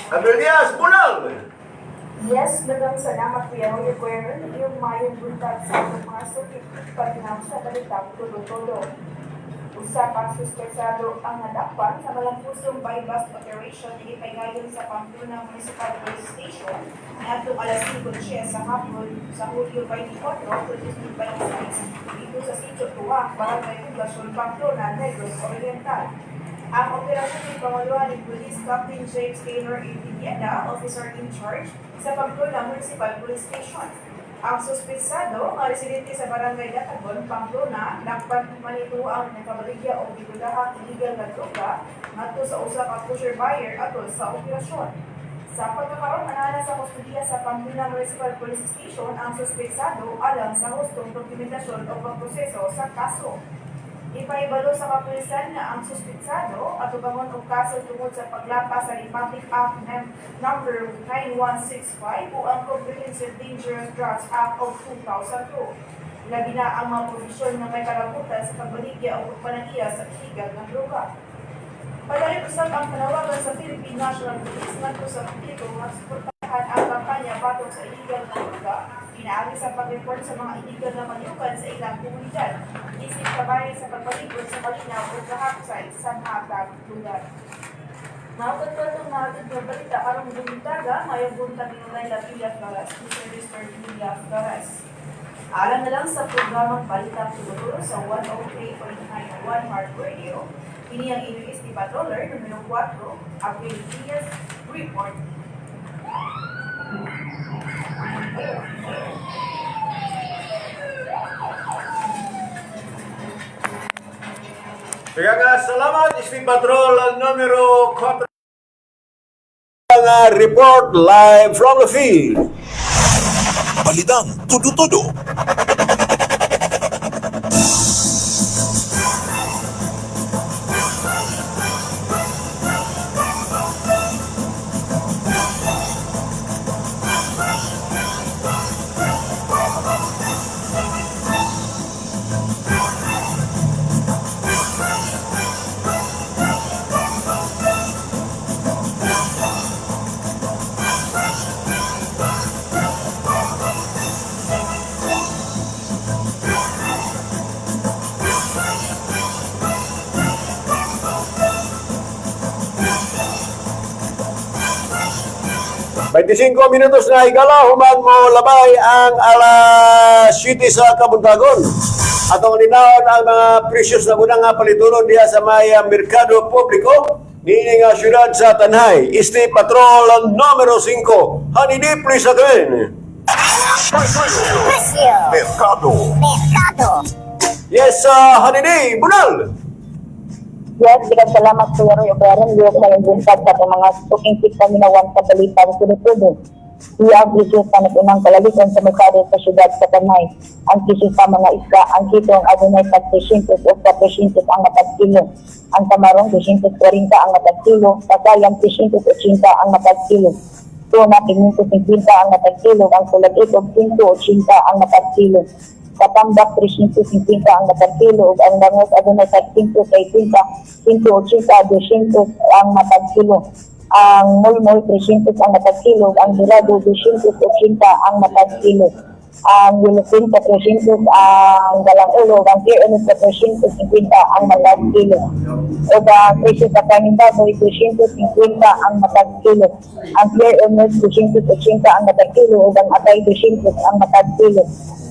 April Diaz, Bunal! Yes, daghang salamat, Kuya Roy Guerrero. Iyong mayong buntag sa atong mga suki paginaw sa balitang tulo-tulo. Usa ka suspensado ang nadakpan sa malampusong buy-bust operation nga gipagayon sa Pamplona Municipal Police Station ngadtong alas 5:10 sa hapon sa Hulyo 24, 2026 dito sa Sitio Tuwak, Barangay Poblacion, Pamplona, Negros Oriental. Ang operasyon ay panguluhan ni Police Captain James Taylor A. Villeda, officer in charge sa Pamplona Municipal Police Station. Ang suspensado, nga residente sa Barangay Datagon, Pamplona, dakpan manito ang nakabaligya og gidulahang illegal nga droga ngadto sa usa ka pusher buyer atol sa operasyon. Sa pagkakaroon, anana sa kustodiya sa Pamplona Municipal Police Station ang suspensado alang sa hustong dokumentasyon o pagproseso sa kaso. Ipaibalo sa kapulisan na ang suspitsado at ubangon og kaso tungod sa paglapas sa Republic Act Number 9165 o ang Comprehensive Dangerous Drugs Act of 2002. Labi na ang mga probisyon nga may kalabutan sa pagbaligya o pagpanag-iya sa illegal nga droga. Padayon usab ang panawagan sa Philippine National Police ngadto sa publiko nga suportahan ang kampanya batok sa illegal nga droga pinaagi sa pag-report sa mga illegal na manyukan sa ilang komunidad isip kabahin sa pagpaligod sa kalinaw o kahapsay sa matag lugar. Maupad po itong mga nga balita karong buntaga, mayong buntag ni Laila Villa Flores, Mr. Mr. Villa Flores. Alam na lang sa programang Balitang Tulo sa 103.9 One Heart Radio. Ini ang inyong SD Patroller numero 4, April Diaz, report. Kaya nga, salamat, Steve Patrol numero 4. Nga report live from the field. Balitang tudo-tudo. 25 minutos na higala, human mo labay ang alas 7 sa Kabuntagon. Atong linaon ang mga presyos na gunang nga palitunon diha sa may merkado publiko niini nga syudad sa Tanay. Este Patrol numero 5. Hanini please again. Merkado. Mercado. Yes, Hanini, Bunal. Yes, daghang salamat, Kuya Roy Oberon. Liyok na yung buntag sa atong mga suking paminawan sa balitang tulo-tulo. Iya ang presyo sa nag-unang kalalitan sa merkado sa syudad sa Tanay. Ang presyo sa mga isda, ang kitong adunay tag 300 o 400 ang matag kilo. Ang kamarong 240 ang matag kilo, patayan 380 ang matag kilo. Tuna 550 ang matag kilo, ang kulag ikog 180 ang matag kilo. Katambak 350 ang matag kilo ug ang bangus adunay tag 160, 180, 200 ang matag kilo. Ang mulmul 300 ang matag kilo, ug ang dorado 280 ang matag kilo. Ang yellowfin 400 ang galang ulo, ug ang clear 450 ang matag kilo. Ug ang presyo sa kaning baboy 250 ang matag kilo. Ang clear 280 ang matag kilo ug ang atay 200 ang matag kilo.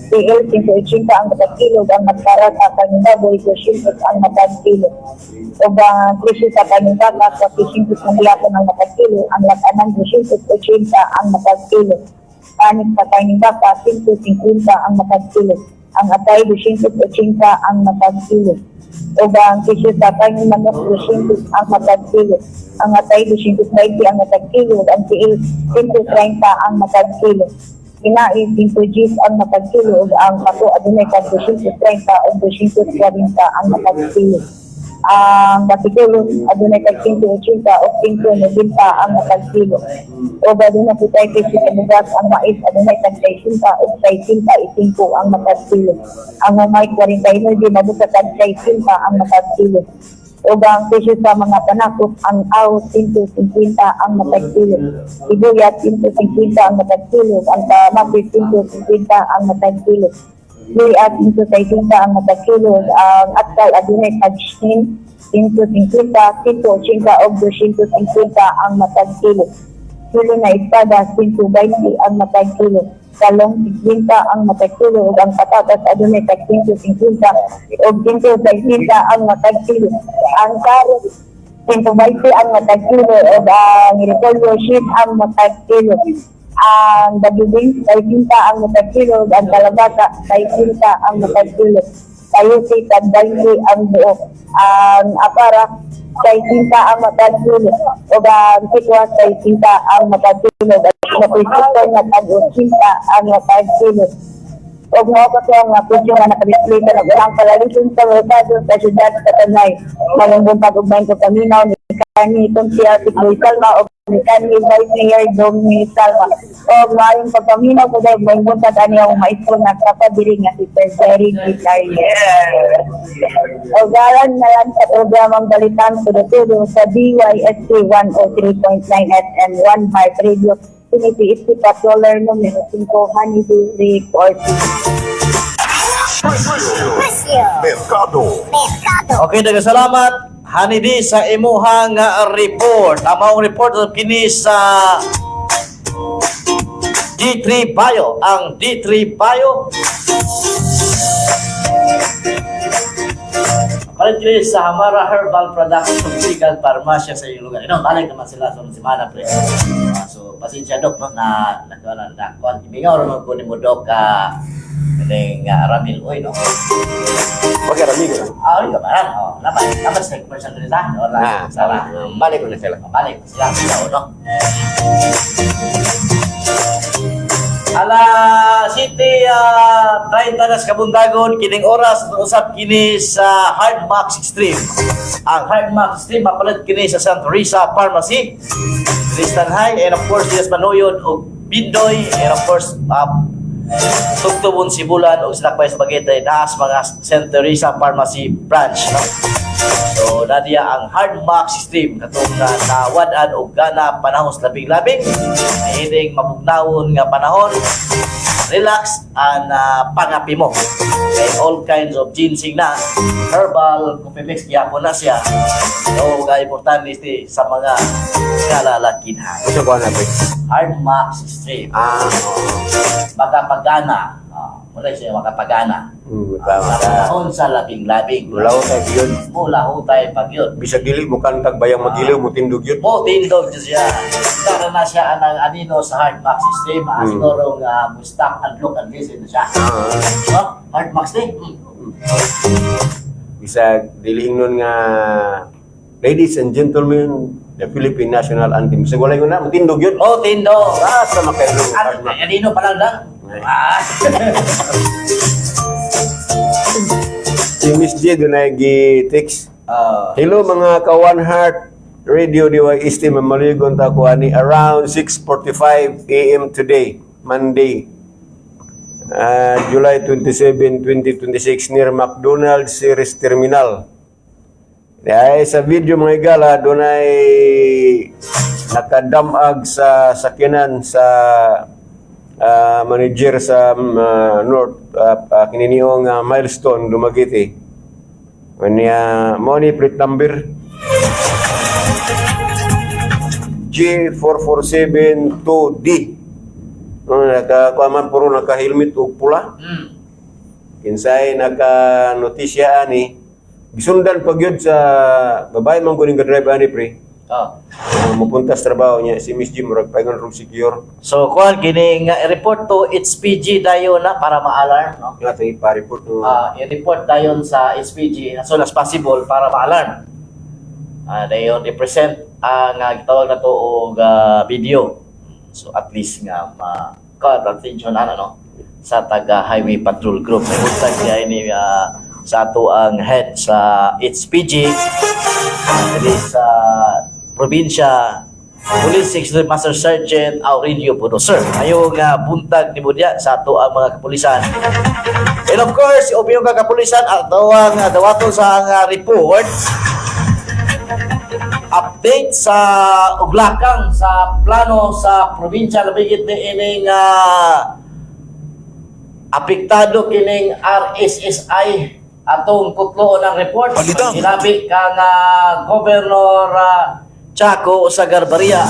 PL 180 ang matag kilo ug ang matkara sa kaning baboy 200 ang matag kilo. Ug ang presyo sa kaning baka 400 na gihapon ang matag kilo, ang latanan 280 ang matag kilo. Panik sa kaning baka 150 ang matag kilo. Ang atay 280 ang matag kilo. Ug ang presyo sa kaning manok 200 ang matag kilo. Ang atay 220 ang matag kilo ug ang tiil 130 ang matag kilo. Kinain 5 Gs ang matag kilo ug ang pato adunay tag 230 o 240 ang matag kilo. Ang batikulos adunay tag 180 o 190 ang matag kilo. O adunay po tayo presyo sa bugas, ang mais adunay tag 60 o 65 ang matag kilo. Ang humay 49 mabuta tag 60 ang matag kilo. Ug ang presyo sa mga panakot, ang ahos 150 ang matag kilo. Sibuyas 150 ang matag kilo. Ang kamatis 150 ang matag kilo. Luyas 160 ang matag kilo. Ang atkal adunay tag 150, 180 og 250 ang matag kilo. Kilo na espada, 120 ang matag kilo. Talong, 50 ang matag kilo. Ug ang patatas adunay tag 150 og 160 ang matag kilo. Ang karot, 120 ang matag kilo. Ug ang repolyo, sheet ang matag kilo. Ang bagibing, 60 ang matag kilo. Ug ang kalabasa, 60 ang matag kilo. Kayusi, tag 20 ang buo. Ang apara, 60 ang matag kilo. Ug ang sikwa, 60 ang matag kilo. Ug ang napisito nga tag 80 ang matag kilo. Ug mao pa siya nga presyo nga naka-display sa nag-ulang palaliton sa merkado sa siyudad sa Tanay. Maayong buntag ug maayong pagpaminaw ni Kani Konsehal Tikboy Salma ug ni Kani Vice Mayor Domi Salma. Ug maayong pagpaminaw ko dahil maayong buntag ani ang maestro nga kapadiri nga si Sir Jerry Guitarrier. O garan na lang sa programang Balitang Tudo-Tudo sa DYSC 103.9 FM 1 Heart Radio. Tinitiis si Patroller numero 5, Honeybee Reporting. Merkado. Okay, daghang salamat Hanidi sa imuhang report. Ang maong report kini sa D3 Bio. Ang D3 Bio palit kini sa Hamara Herbal Products Tropical Pharmacia sa iyong lugar. Ino, balik naman sila sa semana, pre. So, pasensya, Dok, no, na na na na kuan imingaw ra man ko nimo, Dok, kaning Ramil oy, no. Okay, rami ko na. Ah, ka ba? Oh, laban. Laban sa commercial nila. Wala. Ah, Sara. Balik ko na sila. Balik sila sila, no. Ala City 30 nas kabuntagon kining oras usap kini sa Hard Max Extreme. Ang Hard Max Extreme mapalit kini sa Santa Teresa Pharmacy, Tristan High, and of course Dias Manoyon og Bindoy, and of course Tugtubon Sibulan ug Sinakbay sa Bagete naas mga Santa Teresa Pharmacy branch, no? So nadia ang Hard Max Stream katong nga nawad-an og gana panahon sa labing-labing hining mabugnawon nga panahon, relax and pangapi mo kay all kinds of ginseng na herbal coffee mix gyapon na siya. So ga importante ni sa mga kalalakihan. Gusto ko na, pre. Hard Max Stream. Ah, oo. Makapagana, wala siya makapagana Tama. sa panahon sa labing-labing. Mula ko tayo yun. Mula hutay pag yun. Bisag dili mo kantag bayang magiliw mo tindog yun. Mo tindog dyan siya. Tara na siya ang anino sa Hard Max system. Siguro nga mo stop and look and listen na siya. Ah. No? Hard Max din. Bisag dili ingnon nga "Ladies and gentlemen, the Philippine National Anthem." Bisag wala yun na, mutindog yun. Mo tindog. Asa makailong Ano, anino pa lang lang. Ay. Ah. Si Miss J doon ay gi-text. Ah. Hello mga ka One Heart Radio DYST, mamaligon ta ko ani around 6:45 a.m. today, Monday. July 27, 2026 near McDonald's Ceres Terminal. Ay, sa video, mga igala, doon ay nakadamag sa sakyanan sa manager sa North kininiyong Milestone Dumaguete. Kanya mo ni plate number G4472D. No, naka kuha man puro naka helmet ug pula. Kinsay naka notisya ani gisundan pag yun sa babae man kuning drive ani, pre. Oh. Mupunta sa trabaho niya si Miss G, murag paingon rong secure. So kuan kini nga report to HPG dayon na para ma-alarm, no. Nga itong ipa-report, no. Ah, i-report dayon sa HPG as soon as possible para ma-alarm. Dayon i-present ang gitawag na to og video. So at least nga ma caught attention ana, no, sa taga Highway Patrol Group. May untag siya ini sa ato ang head sa HPG diri sa probinsya, Police Executive Master Sergeant Aurelio Puno. Sir, ayo nga buntag ni Budya sa ato ang mga kapulisan. And of course, opinion ka kapulisan at ang dawaton sa ang report. Update sa uglakang sa plano sa probinsya labigit ni ining apektado kining RSSI, atong kutloon ang report. Balitang. Hinabi kang Governor Chaco Sagarbarria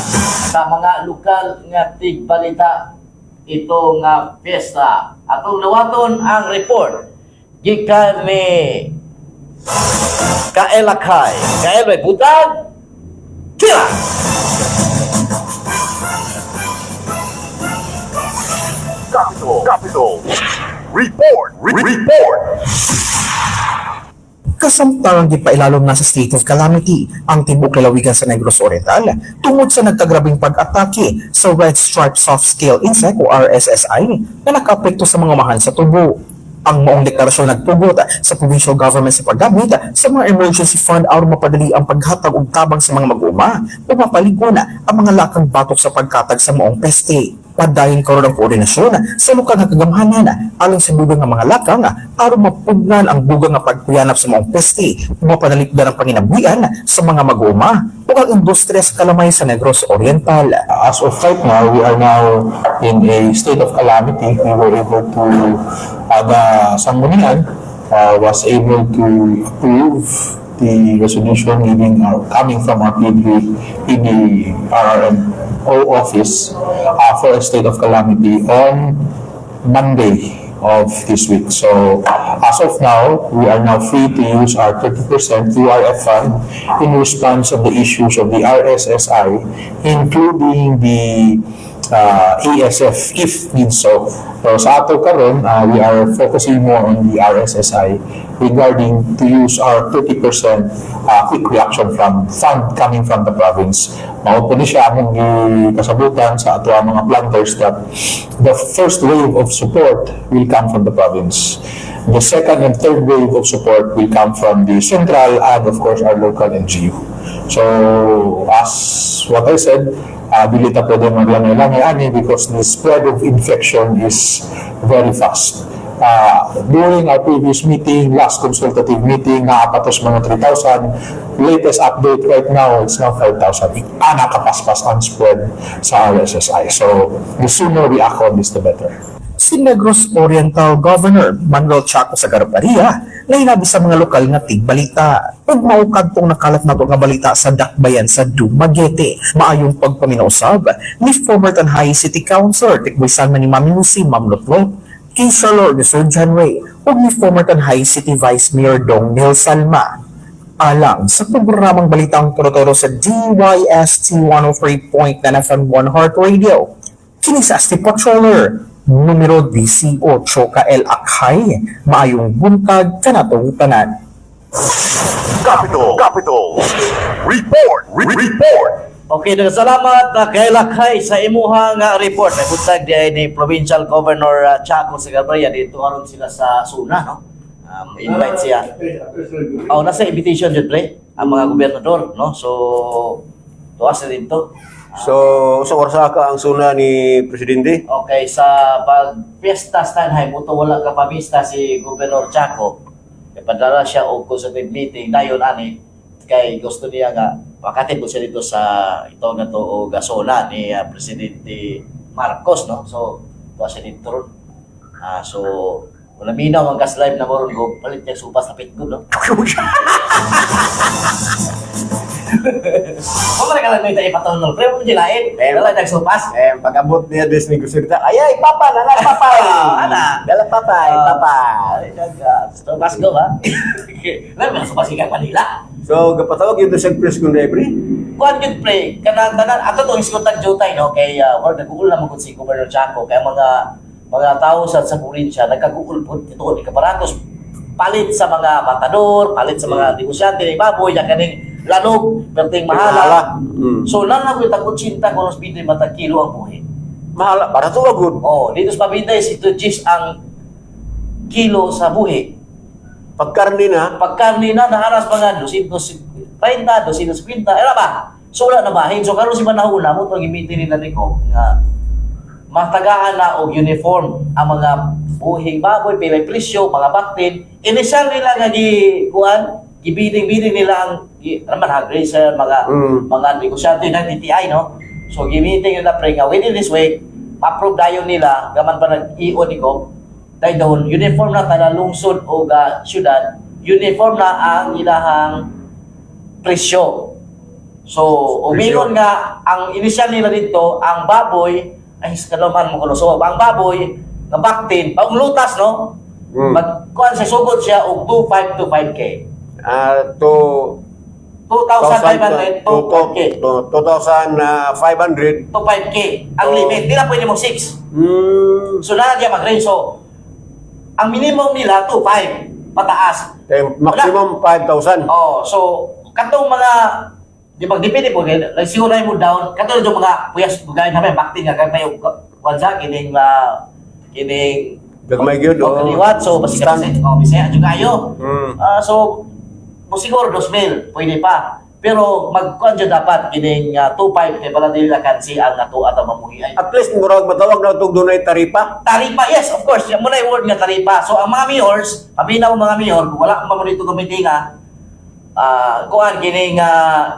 sa mga lokal nga tigbalita ito nga piyesta. Atong dawaton ang report gikan ni Kaelakay. Kael, may butag. Tira! Capital. Capital. Report. Report. Kasamtangang gipailalom na sa state of calamity ang tibuok lalawigan sa Negros Oriental tungod sa nagkagrabing pag-atake sa Red Stripe Soft Scale Insect o RSSI na nakaapekto sa mga mahal sa tubo. Ang maong deklarasyon nagtugot sa provincial government sa paggamit sa mga emergency fund aron mapadali ang paghatag og tabang sa mga mag-uma o mapaligon ang mga lakang batok sa pagkatag sa maong peste. Padayon karon ang koordinasyon sa lokal nga kagamhanan alang sa dugang nga mga lakang aron mapugnan ang dugang nga pagkuyanap sa maong peste ug mapanalipdan ang panginabuhian sa mga mag-uuma ug ang industriya sa kalamay sa Negros Oriental. As of right now, we are now in a state of calamity. We were able to, the Sanggunian was able to approve the resolution giving our, coming from our PD, PDRRMO office for a state of calamity on Monday of this week. So as of now, we are now free to use our 30% URF fund in response of the issues of the RSSI, including the ASF if needs so. So sa ato karon, we are focusing more on the RSSI regarding to use our 30% quick reaction from fund coming from the province. Mao po ni siya among gikasabutan sa ato ang mga planters that the first wave of support will come from the province. The second and third wave of support will come from the central and, of course, our local NGO. So as what I said, dili ta pwede maglangay-langay ani because the spread of infection is very fast. During our previous meeting, last consultative meeting, naapatos mga 3,000. Latest update right now, it's now 5,000. Ana kapaspas ang spread sa RSSI. So, the sooner we act on this, the better. Si Negros Oriental Governor Manuel Chaco Sagarbarria na hinabi sa mga lokal nga tigbalita. Ug mao kadtong nakalat nato nga balita sa dakbayan sa Dumaguete. Maayong pagpaminaw usab ni former Tanjay City Councilor Tikboy Salma ni Mami Lucy, Ma'am Lotlot, Keisha Lord ni Sir John Ray ug ni former Tanjay City Vice Mayor Dong Neil Salma. Alang sa programang Balitang Toro-Toro sa DYST 103.9 FM 1 Heart Radio. Kini sa Asti Patroller, numero 18, KL Akhay, maayong buntag kanatong tanan. Capital. Capital. Report. Report. Okay, salamat kay Lakay sa imuhang report. May buntag di ay ni Provincial Governor Chaco Sagarbarria dito aron sila sa Suna, no? Invite siya. Oh, nasa invitation jud, pre, ang mga gobernador, no? So tuwa sila dito. So, sa orasa ka ang suna ni Presidente? Okay, sa pag Fiesta Stanheim, uto wala ka pamista si Gobernador Chaco. Kay padala siya og consultative meeting dayon ani kay gusto niya nga makatid mo siya dito sa ito nga to og gasona ni Presidente Marcos, no? So tuwa siya dito ron. So wala minaw ang gas live na mo ron go palit niya supas na pitbull, no? Wala ka lang may ipatunnel. Pero mo dilain. Eh, Wala nagsupas. Eh, pag-abot niya des ni Gusurita, ay ay, papa, nala, papay! Ana. Dala papay, papay! Ay, mas go ba? Labi na supas ka Manila. So, gapatawag yun sa press con pre. Kuan yun, pre, kanang tanan ato tong iskutan jutay, no, kay or nag-uul naman gud si Governor Chaco kay mga tao sa probinsya nagkaguul pud ito ni kabaratos palit sa mga matador, palit sa mga negosyante ni baboy ya kaning lanog perting mahala. So lan lang ko tag 80 kung los binday matag kilo ang buhi. Mahala, para to good. Oh, dito sa Pabinday si Chis ang kilo sa buhi. Pagkarni na, Pagkarni na naharas mga 230, 250, era ba? So wala na bahin. So karon si manahuna mo itong gimitin nila ni Kong nga matagaan na og uniform ang mga buhing baboy, pilay presyo, mga baktin. Initial nila nga gi kuan, Gibidding-bidding nila ang naman ha grazer, mga mga negosyante ng DTI, no? So gi-meeting nila, pre, nga within this week ma-approve dayon nila, gaman pa nag-EO ni ko dahil doon uniform na tanan lungsod o ga syudad, uniform na ang ilahang presyo. So, Presyo. umingon nga ang initial nila dito, ang baboy ay sa kalaman mo kuno. So, ang baboy nga baktin, ang lutas, no? Magkuan siya, sugod siya og 25 to 5K. Ah, to 2,500 to 5K. to 2,500. To 5K. Ang limit, di na pwede mo 6. So, na diya mag-range. So, ang minimum nila 2,5 pataas. Eh, maximum 5,000. Oh, so katong mga di ba depende po kay like siguro mo down katong yung mga puyas gaya namin bakti nga kay may kuan sa kining kining Gagmay gyud, oh, oh. kaliwat, so basta Stand. kasi oh Bisaya jud kayo. Ah, so mo siguro 2,000 pwede pa. Pero magkuan jud dapat kining 2.5 kay para dili na kansi ang ato at ang mamuhi ay. At least murag matawag na itong dunay taripa. Taripa, yes, of course. Yan mo na yung word nga taripa. So, ang mga mayors, pabinaw mga mayor, kung wala mo dito kumitinga, kuan kining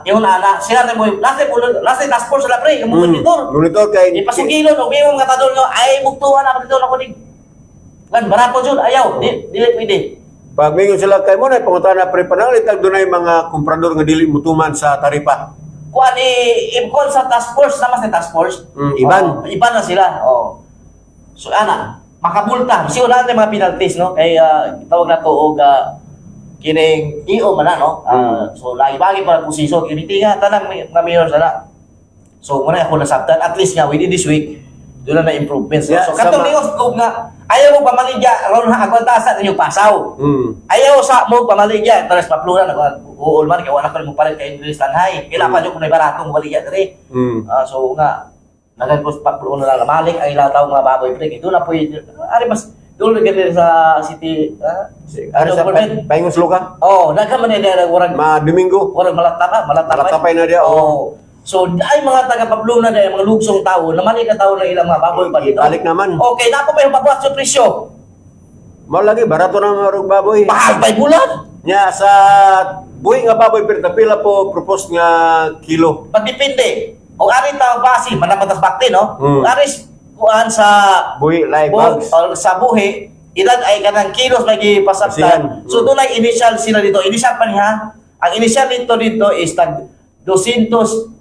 yung ana, sila na mo, last time, last time task force sila pre, yung monitor. Monitor kay Ipasugilon, og may mga tadol nga, ay mugtuan ako dito ako ni. Kan barato jud, ayaw, di dili pwede. Pag mingon sila kay mo na pangutana pre, pananglitan tag dunay mga komprador nga dili mutuman sa taripa. Kuan i i-call sa task force, naman sa task force. Iban. Oo, iban na sila. Oh. So ana, makabulta. Siguro na mga penalties, no? Kay tawag na to og kining EO man na, no? So lagi bagi para posisyon kini tinga tanang mga mayor sana. So muna ako nasabtan at least nga within this week doon na improvements, no? Yeah, So katong sama- niyo og nga ayaw mo pamaligya ron ha agwantasa ninyo pasaw. Ayaw sa mo pamaligya taras papluran ako uol man kay wala ko mo palit kay English tanhay. Kila pa jud kung may baratong baligya diri. Ah, so nga nagan ko papluran na lang malik ang ilang tawo mga baboy pre. Kay doon na po ari mas doon na ganun sa city Ari sa government. paingon slogan. Oh, daghan man nila warag Ma Domingo. warag malatapa, malatapay. Malatapay na diya, Oh. So ay mga taga Pabluna dahil mga lugsong tao, namali ka tao ng ilang mga baboy pa dito. Ibalik naman. Okay, na po pa yung pabuhat sa presyo. Mao lagi barato na mga rog baboy. Mahal pa'y bulan. Nya sa buhi nga baboy pero pila po propose nga kilo. Pagdepende. O ari tao basi, manamatas bakti, no? Mm. Ari kuan sa Buhi live bags. or sa buhi, ilan ay kanang kilos lagi pasabtan. Basihan. So doon ay initial sila dito. Initial pa niya. Ang initial dito dito is tag 200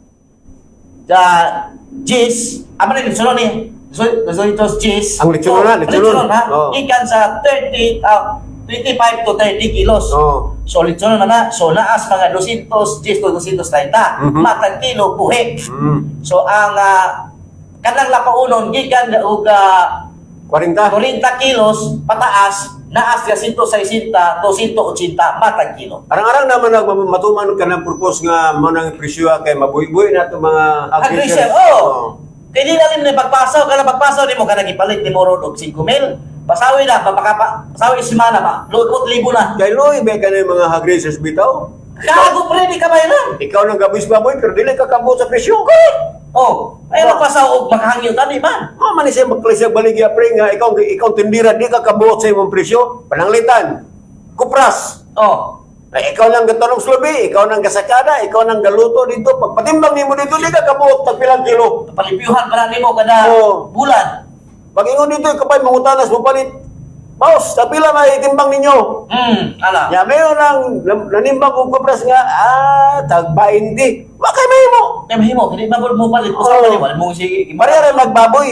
Gs. Amo na litsunon ni. 200 Gs. Ang litsunon na, litsunon. Litsunon ha. Oo. Gikan sa 30 25 to 30 kilos. Oo. So litsunon na na. So naas mga 200 Gs to 230. Matag kilo buhi. So ang kanang lapaunon gikan og 40. 40 kilos pataas naas ga 160 to 180 matag kilo. Arang-arang naman nag matuman ka ng purpose nga mo nang presyo kay mabuhi-buhi na itong mga Aggressive, oh. Kay di na ni pagpasaw kana pagpasaw nimo kana gipalit nimo ron og 5,000. Pasawi na papakapa pasawi semana ba. Luot libo na. Kay Loy, may ka na yung mga hog raisers bitaw. Kago pre di ka bayaran. Ikaw nang gabis baboy pero dili ka kabot sa presyo. Oh, ay pasaw og makahangyo tani man. Mao man ni siya magklase baligya pre nga ikaw ikaw tindira di ka kabuot sa imong presyo. Pananglitan. Kupras. Oh. Ay, ikaw nang gatanong slubi, ikaw nang gasakada, ikaw nang galuto dito. Pagpatimbang nimo dito, di ka kabuot tag pilang kilo. Palipyuhan pa na nimo kada bulan. Pag ingon dito, ikaw pa'y mangutanas mo palit. Boss, sa pila may timbang ninyo. Ala. Ya, meron nang nanimbang kong kupras nga, tag 20. Wa kay mahimo. Kay mahimo, kini ba mo palit usa Oo. pa ni wala mo sige. Pareha rin magbaboy.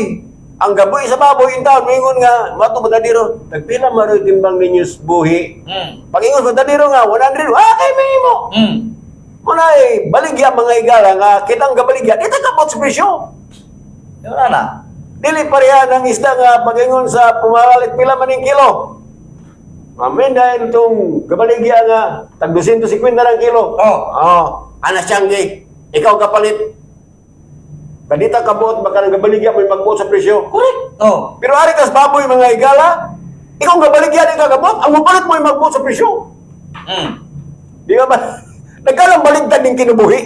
Ang gaboy sa baboy in town, mingon nga, mato matadiro, tagpila maroy timbang ninyo sa buhi. Pag ingon matadiro nga, 100, kay mahimo. Muna eh, baligya mga igala nga, kitang gabaligya, di ta kapot sa presyo. Wala na. Dili pareha ng isda nga pag-ingon sa pumaralit pila man ning kilo. Amen dahil itong gabaligya nga tag 250 ng kilo. Oh. Oh, ana siyang ikaw kapalit. Balita kabuot baka nang gabaligya mo magbuot sa presyo. Correct. Oh. Pero ari kas baboy mga igala, ikaw gabaligya di ka kabot, ang mupalit mo ay magbuot sa presyo. Di ba ba? Nagkalang baligtad ning kinabuhi.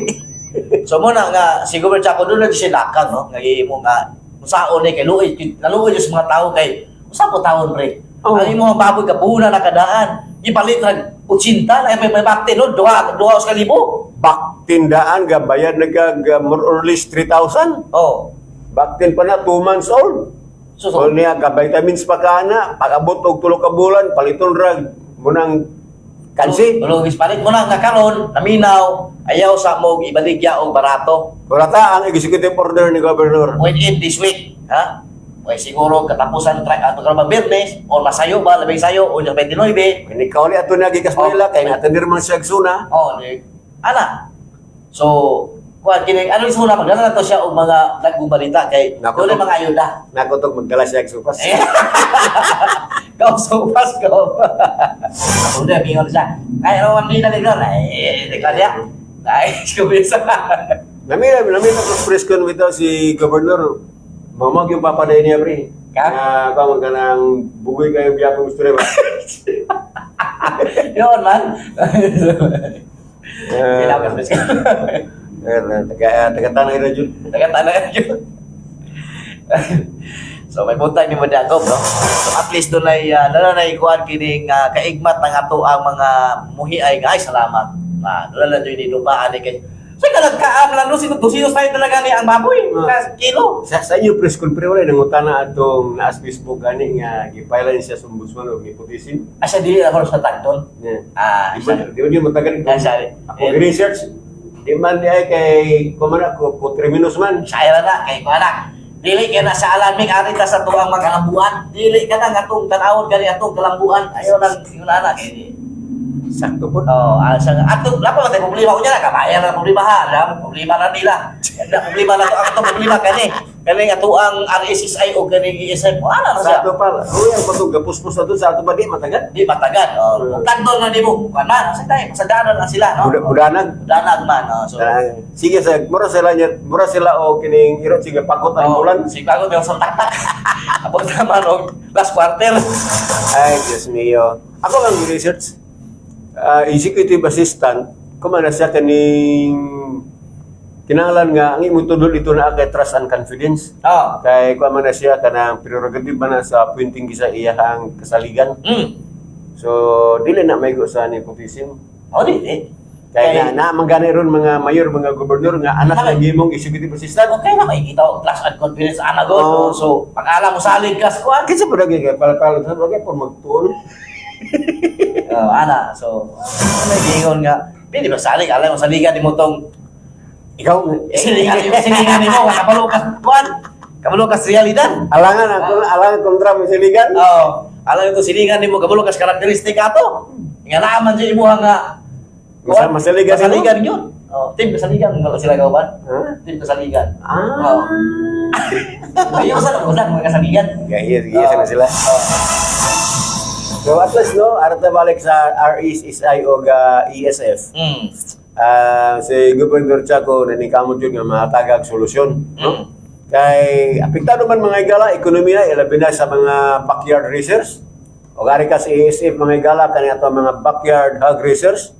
So mo na nga siguro Chaco doon lang siya lakang no nga imo nga usaon ni kay luoy naluoy sa mga tao kay usa po taon pre. Oo. Ang imo baboy ka bulan na kadaan. Ipalit rag 80 na may bakte no, duha duha sa kalibo. Baktindaan ga bayad na ga more or less 3,000. Oh. Baktin pa na 2 months old. So, So niya ka vitamins pa ka na, pag-abot og tulo ka bulan, paliton rag munang kansi. Tulog palit mo na nga karon, naminaw, ayaw sa mo ibaligya og barato. Kurata ang executive order ni Governor. Within this week, ha? Okay, siguro katapusan try ato karon ba Biyernes o masayo ba labing sayo o 29. Kini kauli ato na gikas Manila kay natandir man siya og suna. Oh, di ana. So, kuan kini ano isuna magdala na to siya og mga dagkong balita kay Nako, doon mga ayuda. Nakutog magdala siya og supas. Eh. Go so fast go. Ako na mingon siya. Ay ano man nila nila eh deklara niya. Ay, kumisa. Namira namira ko press con bitaw si Governor. Mamag yung papaday niya pre. Ka? Nga ka man kanang bugoy kayo biyapong istorya ba? Yun man. Eh, Kailangan press con. eh, taga taga tanay ra jud. Taga-tanay yun. So may buntag ni mo Jacob, no? So at least doon ay doon na ikuan kining kaigmat ng ato ang mga muhi ay ay salamat. Na doon lang jud ni kay. So kalagkaam lang no sino dosinos tayo talaga ni ang baboy Ah. ka kilo. Sa inyo press con pre wala nangutana atong naas Facebook gani nga gipailan siya sa ombudsman og nepotism. Asa dili ako sa tagton. Yeah. Ah, Di ba di ba yun matagal? Ah, sorry. Ako research, di man di ay kay kumana ko terminus man. Saya na kay ko anak. Dili ka na sa alamig ari ta sa tuang mga kalambuan. Dili ka na nga atong tanawon kani atong kalambuan. Ayo nang yun anak kay. Sakto po. Oh, asa nga ato wala pa man tayo problema ko niya kabayan na problema ha, alam problema na nila. Na problema na to ang atong problema kani. Kani ato ang RSSI o kani ESM. Wala na siya. Sakto pa. Uy, ang patong gapuspos na to sa ato ba di matagal? Di matagal. Oh, tagdol na nimo. Kuan man, sa tayo pasadanon na sila, no? Budanag. Budanag man, oh. So, Sige sa mura sila niya, mura sila o kining iro sige pakot ang oh, bulan. Sige ako sa taktak. Abot naman og last quarter. Ay, Diyos mio. Ako lang research. Ah, executive assistant, kumana siya kaning kinahanglan nga ang imong tudol ito na kay trust and confidence. Oh. Kay kuha man na siya kanang prerogative man na sa appointing sa iyahang kasaligan. So dili na maigo sa nepotism. Oh, di. Eh. Kay na na manggani ron mga mayor, mga gobernador nga anak ng imong executive assistant. Okay na makikita og trust and confidence ana god. Oh. So, pag-alam mo salig ka sa kuan. Kinsa pa lagi kay palpalo sa bagay por magtuon. Oh, ana. So, may giingon nga, pili ba salig? Alam mo, saligan ni mo tong Ikaw silingan ni mo, kabalo ka, kuan, kabalo ka sa realidad. Alangan ako, alangan kontra mo siligan. Oh, alam ito silingan ni mo, kabalo ka sa karakteristik ato. Nga naaman siya imuha nga, Masaligan nimo? Masaligan yun. Oh, team kasaligan, wala sila gawan. Ha? Team kasaligan. Ah. Oh. Ayaw sa lang, mga kasaligan. Gaya, gaya sana sila. Oh. So at least no, arata balik sa RSSI o ga ESF. Ah, si Gobernador Chaco nanikamot yun nga matagag solusyon, no? Kay apektado man mga igala ekonomiya ilabi na sa mga backyard racers. O gari ka sa ESF mga igala kani ato mga backyard hog racers.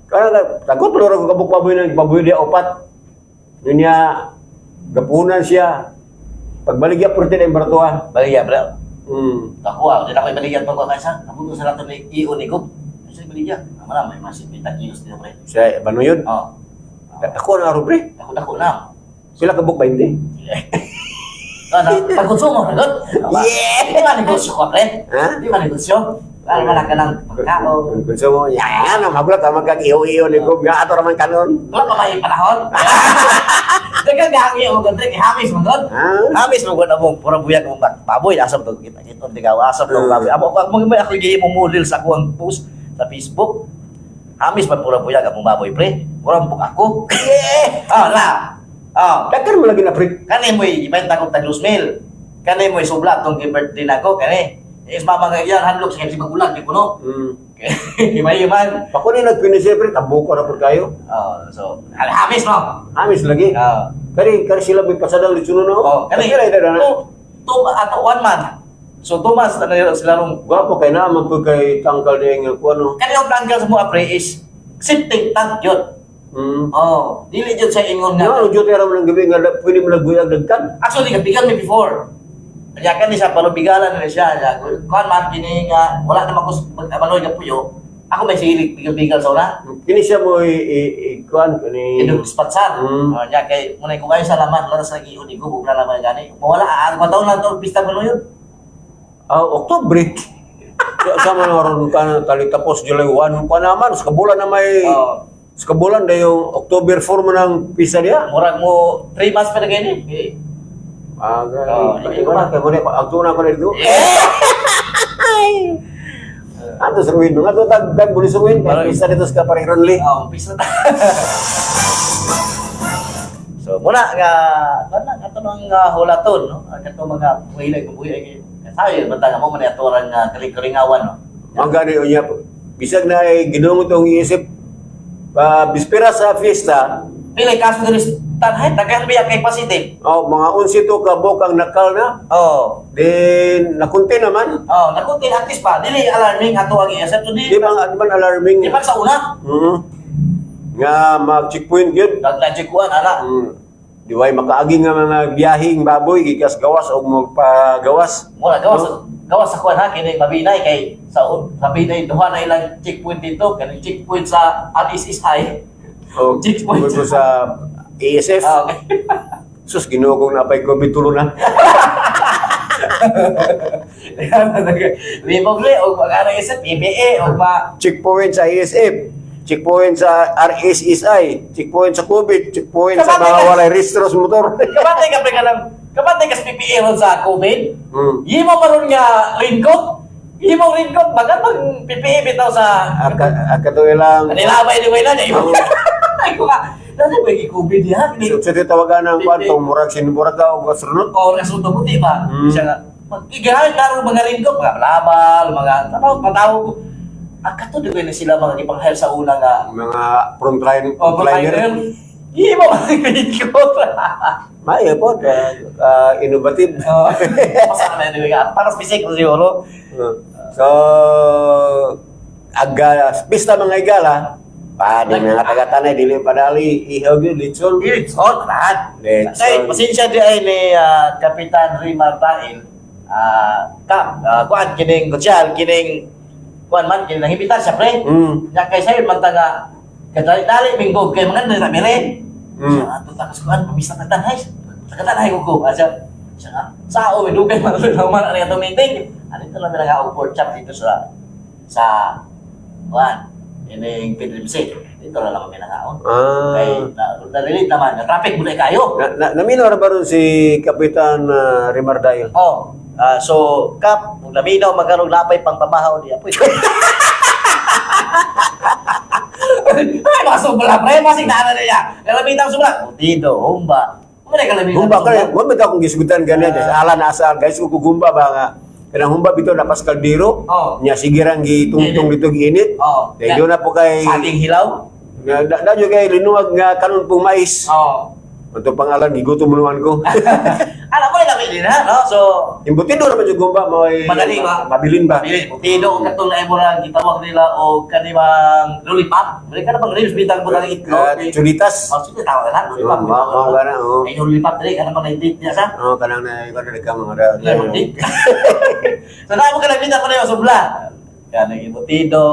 Kaya tagot loro ko kabuk baboy ng baboy dia opat. Niya gapunan siya. Pagbaligya purti na yung baratuha. Baligya, bro. Ako ah, di na ako ibaligyan pa ko kaysa. Kapunto sa nato ni Iyo ni Gob. Kasi ibaligyan. Amo na, may masit may kilos dito, pre. Siya, bano yun? Oh. Ako na aro, pre. Dako dako na. Sila kabuk 20. Ano, pagkonsumo na gud. Yeah! Di ba negosyo ka, pre? Ha? Di ba negosyo? Wala man ka ng pagkaon. Konsumo, yan, ang magulat, ang magkag-iyo-iyo ni Gob, nga ato raman kanon. Wala pa may panahon. Daghang gangi o gud, kay hamis man gud. Ha? Hamis man gud among pura buyag mong baboy asa to kita kita di ka asa to baboy. Amo ako mo ako gi mo model sa akong post sa Facebook. Hamis man pura buyag among baboy, pre. Mura buk ako. Yeah! Ah, la. Ah, Daghan mo lagi na, pre. kani mo'y ibenta kong tag mil. Kani mo'y subla tong birthday nako kani. Is mama nga yan handlok sa kasi magulang di kuno. Imay man. Ako ni nagfinish, pre, tabuko na po kayo. Oh, so hamis mo. Amis lagi. Ah. Kari, kari sila may pasadang litsuno no? Oh, kani. Kari, kari, na. Two, two, ato one month. So 2 months na nila sila rong Gwapo kay naman po kay tangkal na yung kuano. kani ang tanggal sa mga pre is septic tank yun. Oh, dili jud sa ingon Nga, nga. ano, duty raman ng gabi nga, pwede mo nagbuyag dagkan. Actually, kapigan mi before. Kaya kani siya palubigalan na siya. Kaya, kuan man kini nga wala naman ko mag-abaloy nga puyo. Ako may silig bigal-bigal sa una. Kini siya mo i kuan kini Indog dispansar. Oh, nya kay munay ko kayo sa laman, wala sa giun igubog na laman gani. Mawala ang taon lang to pista ko yun. Ah, Oktubre. Sa man ron ka na tali tapos July 1 pa naman sa kabulan na may sa kabulan dayon October 4 man ang pista niya. Murag mo 3 months pa na gani. Eh. Ah, Oh, gani. Ko na kay mo na agto na ko na dito. Ato sa ruin, nga to tag tag buli sa ruin, kay pista dito sa Kapareron Lee. Oh, pista ta. So muna nga kana kato nang hulaton no. Ang kato mga buhilag buhi ay kasayo banta nga mo man atoran nga kaling-kalingawan no. Ang gani unya bisag na ay ginoo tong iisip pa bispera sa fiesta, Pila kaso diri sa tanhay daghan biya kay positive. oh, mga 11 to ka ang nakal na. Then nakunti naman. Oh, nakunti at least pa dili alarming ato ang iasip to Di di. ba di ba alarming? Di ba sa una? Nga mag-checkpoint gyud. Nagladyo kuan ana. Di way makaagi nga mga biyahing baboy gikas gawas og magpagawas. Mura gawas gawas sa kuan ha kini mabinay kay sa mabinay duha na ilang checkpoint dito kaning checkpoint sa RSSI. O Checkpoint. ko sa ASF. Ah, okay. Sus, Ginoo kong napay COVID tulo na. Libog le og mag RSS PBA og ma Checkpoint sa ASF, checkpoint sa RSSI, checkpoint sa COVID, checkpoint sa mga walay rehistro sa motor. Kapatay ka pre ka lang. Kapatay ka sa PPE ron sa COVID. Yimo maron nga raincoat. Yimo raincoat bagat mag PPE bitaw sa Aka akato ilang Nilabay ni Wayla niya. Ay ko ka. Dali ba yung COVID diha? Kini So, sa titawagan ng kwarto, murag sinumurag ka o astronaut. o resulta mo di ba? Siya nga magigahan karon mga raincoat, mga labal, mga tawag patawag ko. Akato di ko na sila mga gipanghire sa una nga Mga frontliner. o provider. Yimo mga raincoat. Maayo po, innovative. Oh, Basta naman yun, para specific siguro. So, aga, pista mga igala, pa, di mga taga-tanay, dili padali, ihaw yun, litson. Litson, lahat. Litson. Kay, pasensya di ay ni Kapitan Rimar Tail. Kap, kuan kining kutsal, kining kuan man kining nangimbitar siya pre. Nya kay sayo man taga kadali dali minggo kay mga na mere. Siya ato takas kuan pamisa ka tanhay. Sa tanhay ko ko. Asa siya nga sao may dugay man lang man ani atong meeting. Ani to lang nga og board chat dito sa kuan ining PDMC. Dito na lang kami nangaon. Kay na-relate naman, na traffic muna kayo. Na, naminaw na ba ron si Kapitan Rimardayo? Oh, so kap, kung naminaw magkarong lapay pang pamahaw niya po. Ay, mga sobra pre, masig na na niya. Kalamitan sobra. Putido, humba. Muna kalamitan. Humba ka, wala ba akong gisgutan ganyan? Mm. Ala na asal, guys, kung humba ba nga? Kanang humba bitaw na Pascal Biro, nya sige rang gitungtong dito giinit. Dahil doon na po kay Saging hilaw. Nga da da kay linuwag nga kanon pong mais. Ato pangalan gigutom mo naman ko. Alam mo na din ha, no? So, Imbutido naman yung gumba mo ay Madali ba? Mabilin ba? Mabilin. Putido ang katong na mo lang gitawag nila o kanibang lollipop. Bali ka na bang ribs bitang mo lang itlog. Chulitas. Oh, sige, tawag na. Lollipop. Oo, mao gana, oo. Ay, lollipop dali ka naman na-date niya sa. Oo, kanang na ikaw na ka mga da. Lemon tea. So, na mo ka nagmita ko na yung subla. Kanang embutido,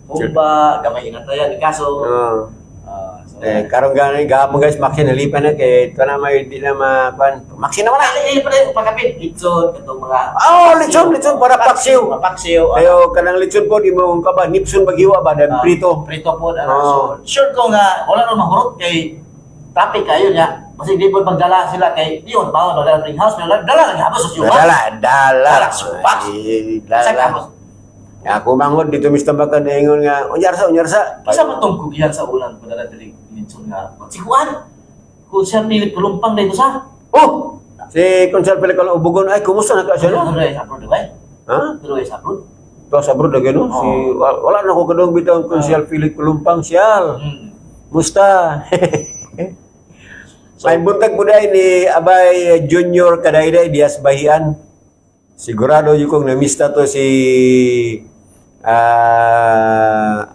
humba, gamay inatayan, kaso. Oo. Ah, so, Eh, karon gani gahapon guys, maxi nalipan na kay ito na may di na makuan. Maxi naman na. Ay, ay, pala, pagkapit, litson, katong mga. Oh, litson, litson para paksiw. Mga paksiw. Kayo kanang litson po di mo ka ba nipson bagiwa ba dan prito. Prito po. Ano, Oo. So, sure ko nga, wala nang mahurot kay traffic kayo niya. Kasi di po magdala sila kay, yun, bawal magdala ring house, pero dala lang habos sa siyuba. Dala, dala. Dala, supak. Ay, Sa dala. kapos. Ako mangod dito Mr. Bakan ingon nga unyar sa unyar sa. Kisa mo tong kugihan sa ulan, padala dili litson nga. Sikuan! Kung siya pilit kulumpang dito sa. Oh! Si Konsel Pelicano Ubugon ay kumusta na ka siya no? Tuloy sa abroad, eh? Ha? Tuloy sa abroad. To sa abroad na gano. Si wala na ko kadong bitaw ang Konsel Philip Kulumpang siyal. Musta? So, May buntag po dahil ni Abay Junior Kadayday Dias Bahian. Sigurado yun kong namista to si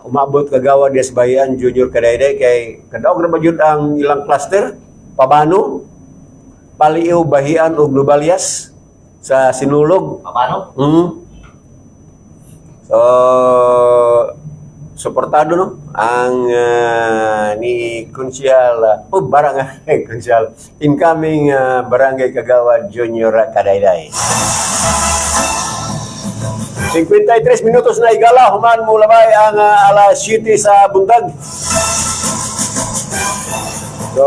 umabot kagawa Dias Bahian Junior Kadayday kay kadaog na ba yun ang ilang cluster? Pabano, Paliw, Bahian ug Nubalias. Sa Sinulog. Paano? So, suportado, no, ang ni Konsehal, oh, barangay Konsehal, incoming Barangay Kagawad Junior Kadayday. 53 minutos na, higala, human mo labay ang alas 7 sa buntag. So,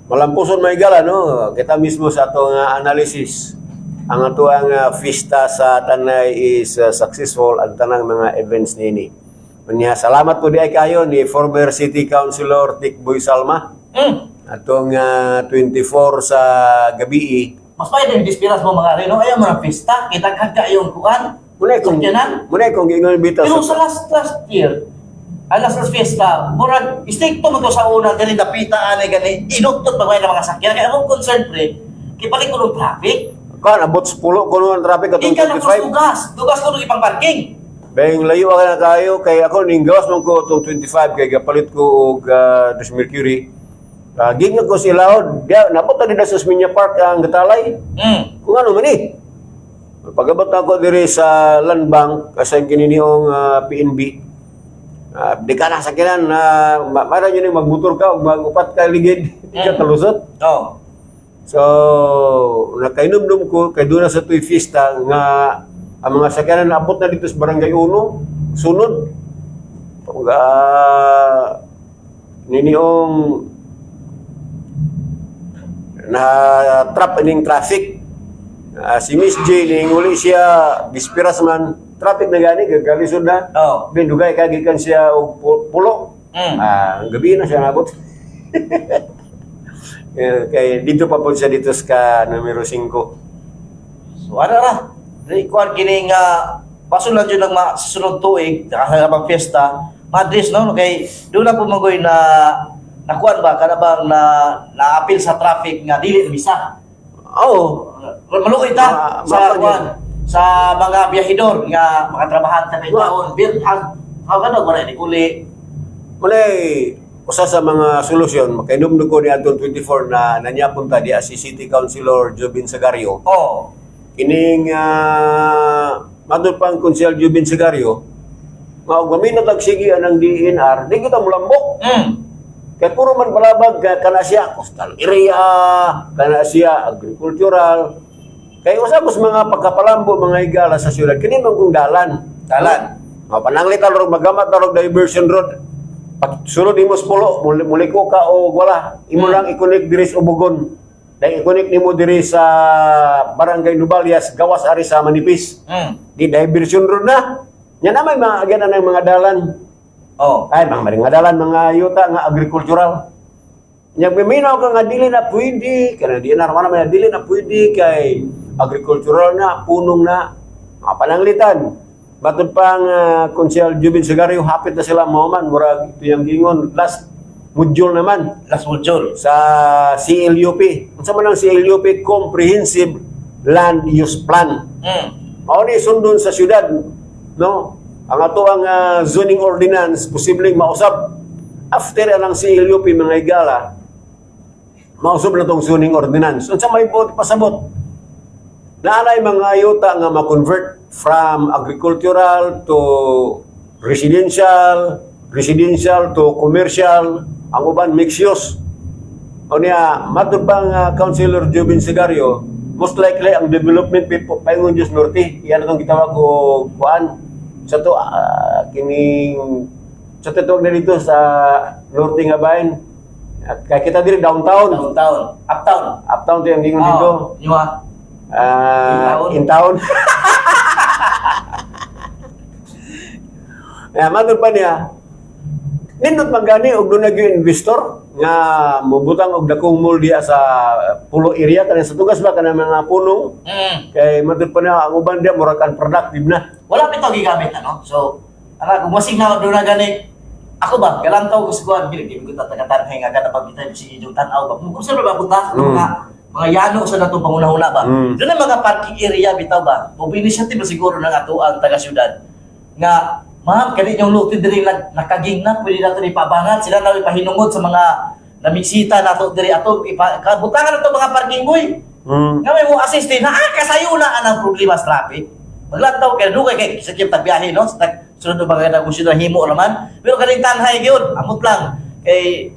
malampuson, mga higala, no? Kita mismo sa atong analysis, ang atoang fiesta sa Tanay is successful ang tanang mga events nini. Unya, salamat po diay kayo ni former City Councilor Tikboy Salma. Atong 24 sa gabi. Mas pa din dispiras mo mga reno, ayaw mo ng pista, kita kagka yung kuan. Muna kung Sakyanan. muna kung giingon bitaw Pero sa last last year, ang last last fiesta, murag stricto mo to sa una diri dapita ani gani inuktot pa ng mga sakyan. Kaya akong concern, pre, kay balik ko ng traffic. Kan abot 10 kuno ang traffic atong Ika na 25. dugas, dugas ko ipang parking. Beng layo ka na kayo kay ako ning gawas man ko atong 25 kay gapalit ko og Dos Mercury. Giingnan ko sila, dia nabot na nila sa Osmeña Park ang gatalay. Kung ano man eh. Pagabot ako diri sa Land Bank sa kininiong PNB. Di ka na sa kinan na uh, mara yun yung magmotor ka ug magupat ka ligid, di ka kalusot. Oh. So, nakainomdom ko kay doon na sa tuy fiesta nga ang mga sakyanan naabot na dito sa Barangay Uno, sunod. Pag niniong na trap ining traffic. Si Miss J ning uli siya bispiras man traffic na gani gagalisod na. Oh. Bin dugay ka gikan siya og pulo. Ah, ang gabi na siya nabot. Eh, kay dito pa po siya dito sa numero 5. So ano ra? Di kuan kini nga baso lang jud ang sunod tuig sa fiesta. Madris no kay doon na pumagoy na nakuan ba kana bang na naapil sa traffic nga dili misa. Oo. Maluoy ta sa kuan sa mga biyahidor nga mga trabahante kay taon bir ang ano wala ni uli. Malay, usa sa mga solusyon, makainomdom ko ni atong 24 na nanyapon ta diya si City Councilor Jobin Sagario. Oh. Kining matod pang Konsehal Jobin Sagario, nga og gamino tag sige anang DENR, di kita mulambok. Kay puro man balabag ka, kana siya coastal area, kana siya agricultural. Kay usa kus mga pagkapalambo, mga higala, sa syudad, kini man kung dalan. Dalan. Mga pananglit rog magamat na rog diversion road. Pag sulod nimo sa pulo, muliko ka o wala, imo lang i-connect diri sa Ubugon. Dahil i-connect nimo diri sa Barangay Nubalias, gawas ari sa Manipis. Di diversion road na. Nya na may mga agyan na ng mga dalan. Oh. Ay, mga maring dalan, mga yuta nga agricultural. Nya miminaw ka nga dili na pwede, kana di na wala man dili na pwede kay agricultural na, punong na, mga pananglitan. Batod pang Konsehal Jubin Sigario, hapit na sila mahuman, murag ito yung gingon, last module naman Last module. sa CLUP. Unsa man ang CLUP? Comprehensive Land Use Plan. Mao ni sundon sa syudad, no? Ang ato ang zoning ordinance posibleng mausab after anang CLUP, mga higala, mausab na tong zoning ordinance. Unsa may buot pasabot? Naanay mga yuta nga ma-convert from agricultural to residential, residential to commercial, ang uban mixed use. O niya, matod bang Councilor Jubin Sigario, most likely ang development paingon Diyos Norte, yan itong gitawag ko kuan sa to kining sa tawag na dito sa Norte nga bayan. At kaya kita diri downtown. Downtown. Uptown. Uptown to yung gingon dito. Oh, yung ah. In town. Kaya matod pa niya, nindot man gani og doon yung investor nga mobutang og dakong mall diya sa Pulo area kanang sa tugas ba kanang mga punong kay matod pa niya ang uban diya murag unproductive na. Wala pa ito gigamit ano. So, ana kung masig na doon na gani ako ba galantaw ko sa kuan gili di ko tatagatanhay nga kada pag kita sige yung tan-aw ba. Kung saan ba punta mga mga yano sa natong pangunahuna ba. Doon ang mga parking area bitaw ba. O initiative ba siguro ng ato ang taga syudad nga ma'am kani yung luti diri nakaging na pwede nato ipabangan sila na ipahinungod sa mga namisita nato diri ato ipa kabutangan nato mga parking boy. Nga may mo assist din, na kasayo na ang problema sa traffic. Maglantaw kay dugay kay sa kiyang tagbiyahe, no? Sa sunod ba kay negosyo na himo naman. Pero kaning Tanjay gyud, amot lang kay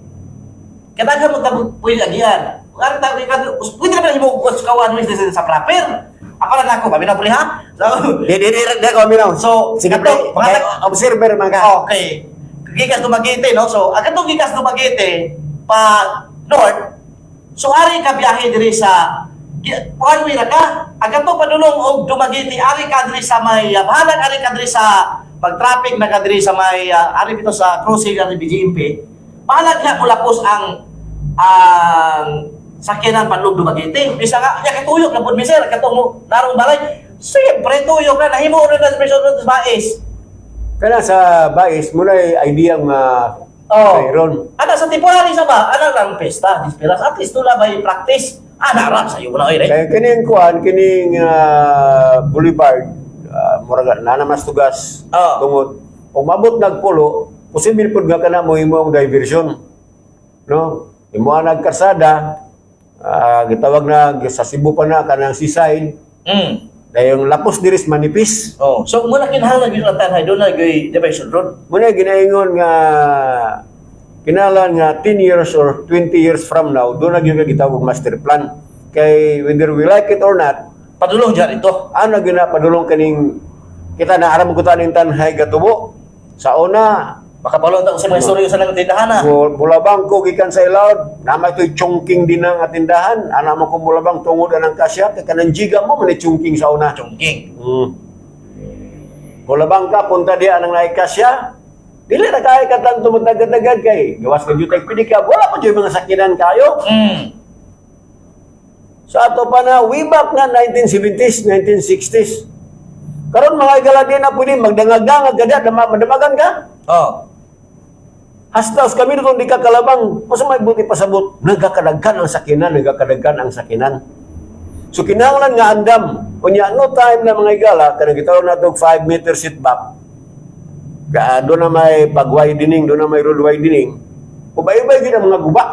kadaghan mo tabo pwede agian. Ang tao kay pwede naman himo og kawan mo sa proper. Apa na ako, paminaw pre ha? So, Di di di di ko minaw. So, sige kato, pre, mga kay observer man ka. Okay. Gikas Dumaguete, no? So, ang katong gikas Dumaguete pa north, so ari ka biyahe diri sa one way ra ka. Ang katong padulong og Dumaguete, ari ka diri sa may bahalag ari ka diri sa pag-traffic na ka diri sa may ari bito sa crossing ng BGMP. Bahalag na kulapos ang sakyanan padulong Dumaguete. Bisa nga nya katuyok na pud mi, sir, katong mo narong balay. Siyempre tuyok na nahimo na na sa mais. Kana sa Bais mo na idea nga Oh. mayroon. Ana sa temporary sa ba? Ana lang pesta, dispiras. At least tula may practice. Ana ra sa iyo na oy. Kaya kining kuan kining boulevard, murag na naman tugas tungod umabot nagpulo, posible pud nga kana mo imong diversion, no? Imo ang nagkarsada, gitawag na sa Cebu pa na kanang seaside, dayong lapos diris manipis. Oh, so muna kinahanglan gyud ang Tanjay doon na gyud diversion road. Muna ginaingon nga kinalan nga 10 years or 20 years from now doon na gyud gitawag master plan kay whether we like it or not. Padulong diyan ito. Ano gina padulong kaning kita na aram ko taning Tanjay gatubo sa una. Baka palong ta sa mga istorya sa nang tindahan na. Bulabang ko gikan sa ilawod, nama ito'y chongking din ang atindahan. Ana mo kung bulabang tungod anang kasya kay kanang jiga mo man chongking sa una. Chongking. Bulabang ka punta diya anang naay kasya. Dili na kaya ka tanto magdagad-dagad kay gawas ka jutay pwede ka wala pa jud mga sakinan kayo. Sa ato pa na way back na 1970s, 1960s. Karon mga igala di na pwede magdangag-dangag ka diya, madamagan ka. Hastas kami doon di ka kalabang. Masa may buti pasabot. Nagakadagkan ang sakinan, nagakadagkan ang sakinan. So kinahanglan nga andam. Unya no time na mga igala kanang gitawag nato 5-meter setback. Ka doon na may pag-widening, doon na may road widening. Ubay-ubay gid ang mga guba.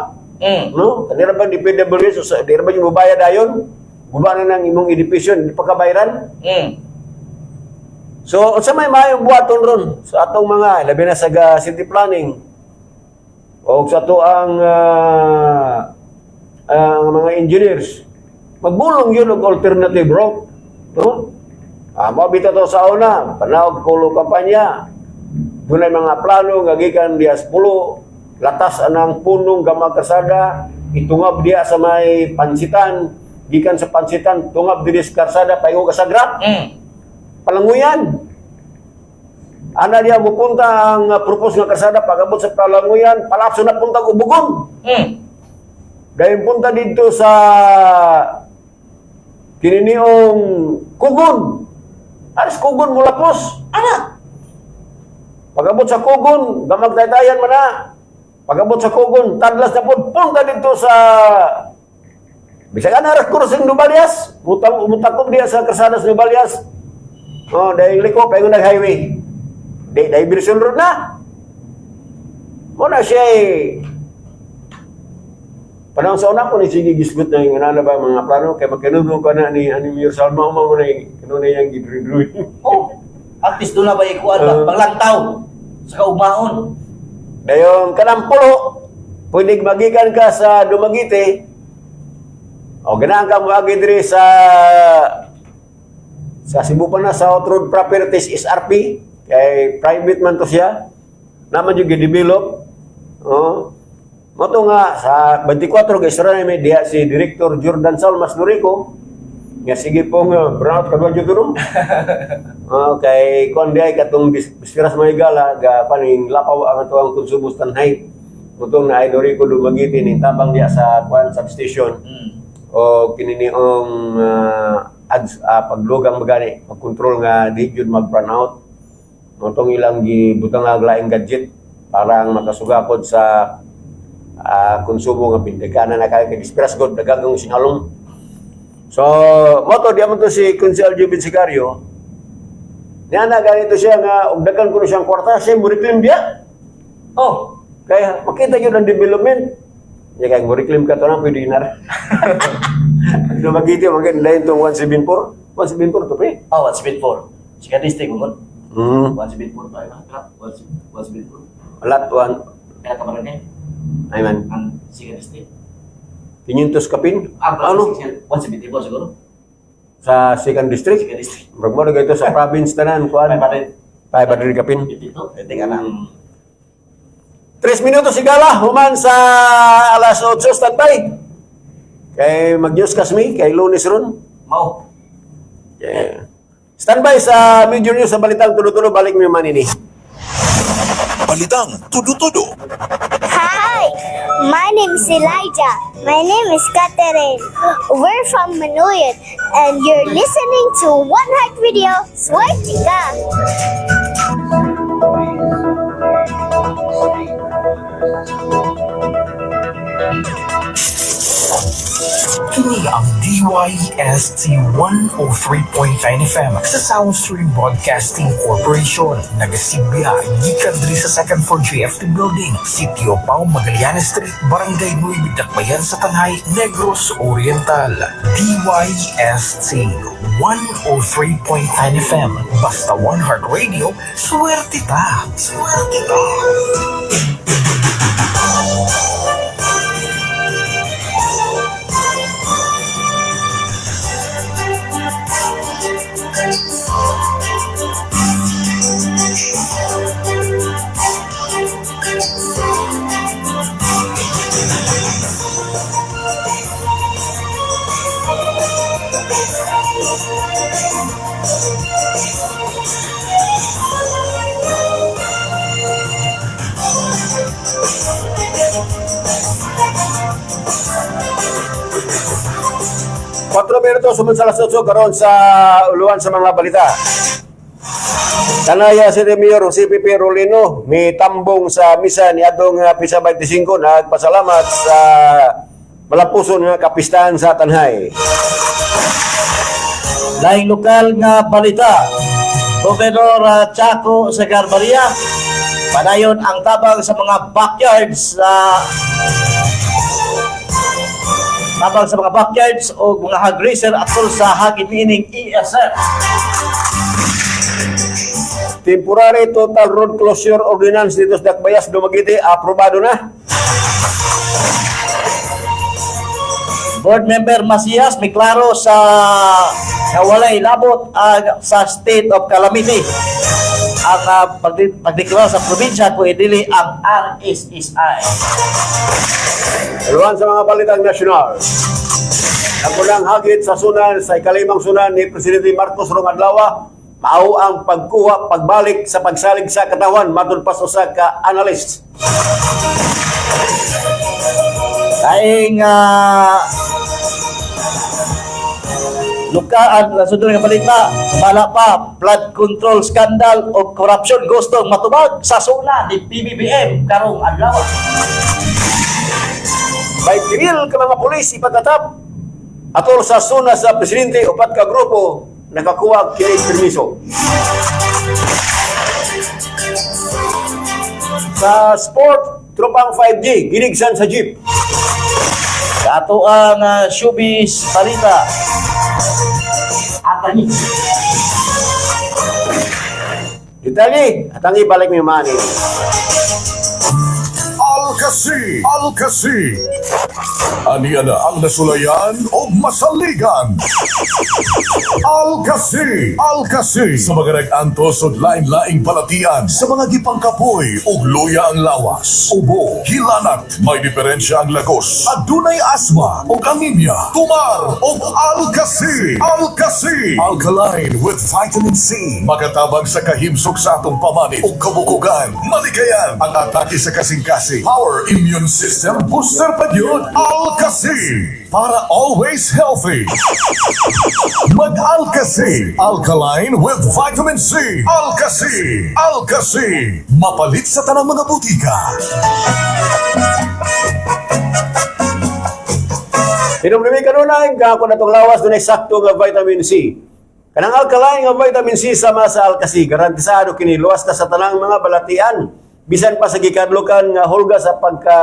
No? Kanira ba di PWS so, di ra ba yung mubayad dayon? Guba na nang imong edipisyon, di pa kabayran. So, unsa may maayong buhaton ron sa atong mga labi na sa city planning o sa ato ang mga engineers, magbulong yun og alternative route, no? Mao bitaw to sa una, panahon kulo kampanya. Dunay mga plano nga gikan diya sa pulo, latas anang punong gamag karsada, itungab diya sa may pansitan, gikan sa pansitan tungab diri sa karsada paingon ka sa Grab. Palanguyan. Ana diya mupunta ang propose nga karsada pag-abot sa Palanguyan, palapso na punta og Ubugon. Dayon punta dito sa kininiong Kugon. Aris Kugon mulapos. Ana. Pag-abot sa Kugon, gamag taytayan man na. Pag-abot sa Kugon, tadlas na pud punta dito sa bisag ana ras crossing Nubalias, mutang mutakob diya sa karsada sa Nubalias. Oh, dahil liko paingon nag highway. Di diversion road na. Mo na siya eh. Panahon sa una ko ni sige gisgot na yung ano ba mga plano kay magkanuno ka na ni ani Mayor Salma mo na yung kanuna yang gidruin. Oh. At least doon na ba ikuan ba? Panglantaw sa kaumaon. Dayon kanang pulo, pwede magikan ka sa Dumaguete. O ganahan ka moagi diri sa Cebu pa na South Road Properties SRP kay private man to siya. Naman yung gidevelop. Oh. Mo to nga sa 24 kay istorya na may diha si Director Jordan Salmas Norico nga sige pong brown ka ba jud no? Oh, kay kuan diay katong bispiras mga igala ga paning lapaw ang atuang konsumo sa Tanjay. Mutong na ay Norico Dumaguete ning tabang diha sa kuan substation o kininiong ads, paglugang magani pagkontrol nga di jud mag-run out. Mutong ilang gibutang og laing gadget para ang makasugakod sa konsumo nga bindagana na kay bispiras god dagagang singalong. So, moto di man to si Consel Jubin Sicario. Niya na ganito siya nga og daghan kuno siyang kwarta siya mo reclaim diya. Kaya makita gyud ang development. Nya kay mo reclaim ka to na pwede na. Dumaguete, maganda yun itong 174. 174 to, pre. Oh, 174. Second district mo. 174 ba? 174. Lot 1. Kaya ka barangay? Ay man. Ang second district. 500 kapin. Ang Ano? 174 siguro. Sa second district? Second district. Murag mo ito sa province tanan. Kuan. 500. 500 kapin. 52. Pwede ka na. 3 minutos sigala, human sa alas 8, standby. Kay mag-newscast mi, kay Lunes ron. Mao. Yeah. Standby sa Major News sa Balitang Tulo-Tulo, balik mi manini. Balitang tudo-tudo. Hi, my name is Elijah. My name is Catherine. We're from Manuyot, and you're listening to One Heart Radio. Swerte ka! Kini ang DYST 103.9 FM sa Soundstream Broadcasting Corporation. Nagasibya, gikan diri sa second floor JFT Building, Sitio Pao, Magallanes Street, Barangay Nueva Dakbayan sa Tanay, Negros Oriental. DYST 103.9 FM. Basta One Heart Radio, swerte ta! Swerte ta! 4 minutos human sa alas 8 karon sa uluan sa mga balita. Tanaya City Mayor Jose P. Rolino mi tambong sa misa ni adtong pisa 25, nagpasalamat sa malapuson nga kapistahan sa Tanay. Laing lokal nga balita. Gobernador Chaco Sagar Maria, padayon ang tabang sa mga backyards sa tabang sa mga backyards o mga hog raiser atol sa hagin niining ESF. Temporary total road closure ordinance dito sa Dakbayas, Dumaguete, aprobado na. Board Member Masias may klaro sa nga walay labot ang sa state of calamity ang pagdeklara sa probinsya kung idili ang RSSI. Uluan sa mga balitang nasyonal. Ang unang hagit sa sunan sa ikalimang sunan ni Presidente Marcos rong adlaw, mao ang pagkuha pagbalik sa pagsalig sa katawan matud pa sa usa ka analyst. Laing lukaan nasudol nga balita, sumala pa flood control scandal o corruption gustong matubag sa suna ni PBBM karong adlaw. May kiril ka mga pulis ipagkatap atol sa suna sa presidente, upat ka grupo nakakuha kini permiso. Sa sport, tropang 5G, ginigsan sa jeep. Kato ang showbiz balita. Atani. Detalye, at ang ibalik mi money. Alkasi, Alkasi. Aniya na ang nasulayan o masaligan. Alkasi, Alkasi. Sa mga nag-antos o lain-laing balatian, sa mga gipangkapoy o luya ang lawas, ubo, hilanat, may diferensya ang lagos, adunay asma o anemia, tumar o Alkasi, Alkasi. Alkaline with vitamin C. Makatabang sa kahimsog sa atong pamanit o kabukugan, malikayan ang atake sa kasing-kasing. Power immune system booster pa yun. Alkasi. Para always healthy. Mag-Alkasi. Alkaline with vitamin C. Alkasi. Alkasi. Mapalit sa tanang mga butika. Hinumdumi kanunay, gako na tong lawas, dunay sakto nga vitamin C. Kanang alkaline nga vitamin C sama sa Alkasi, garantisado kini luwas ka sa tanang mga balatian. Bisan pa sa gikadlukan nga hulga sa pagka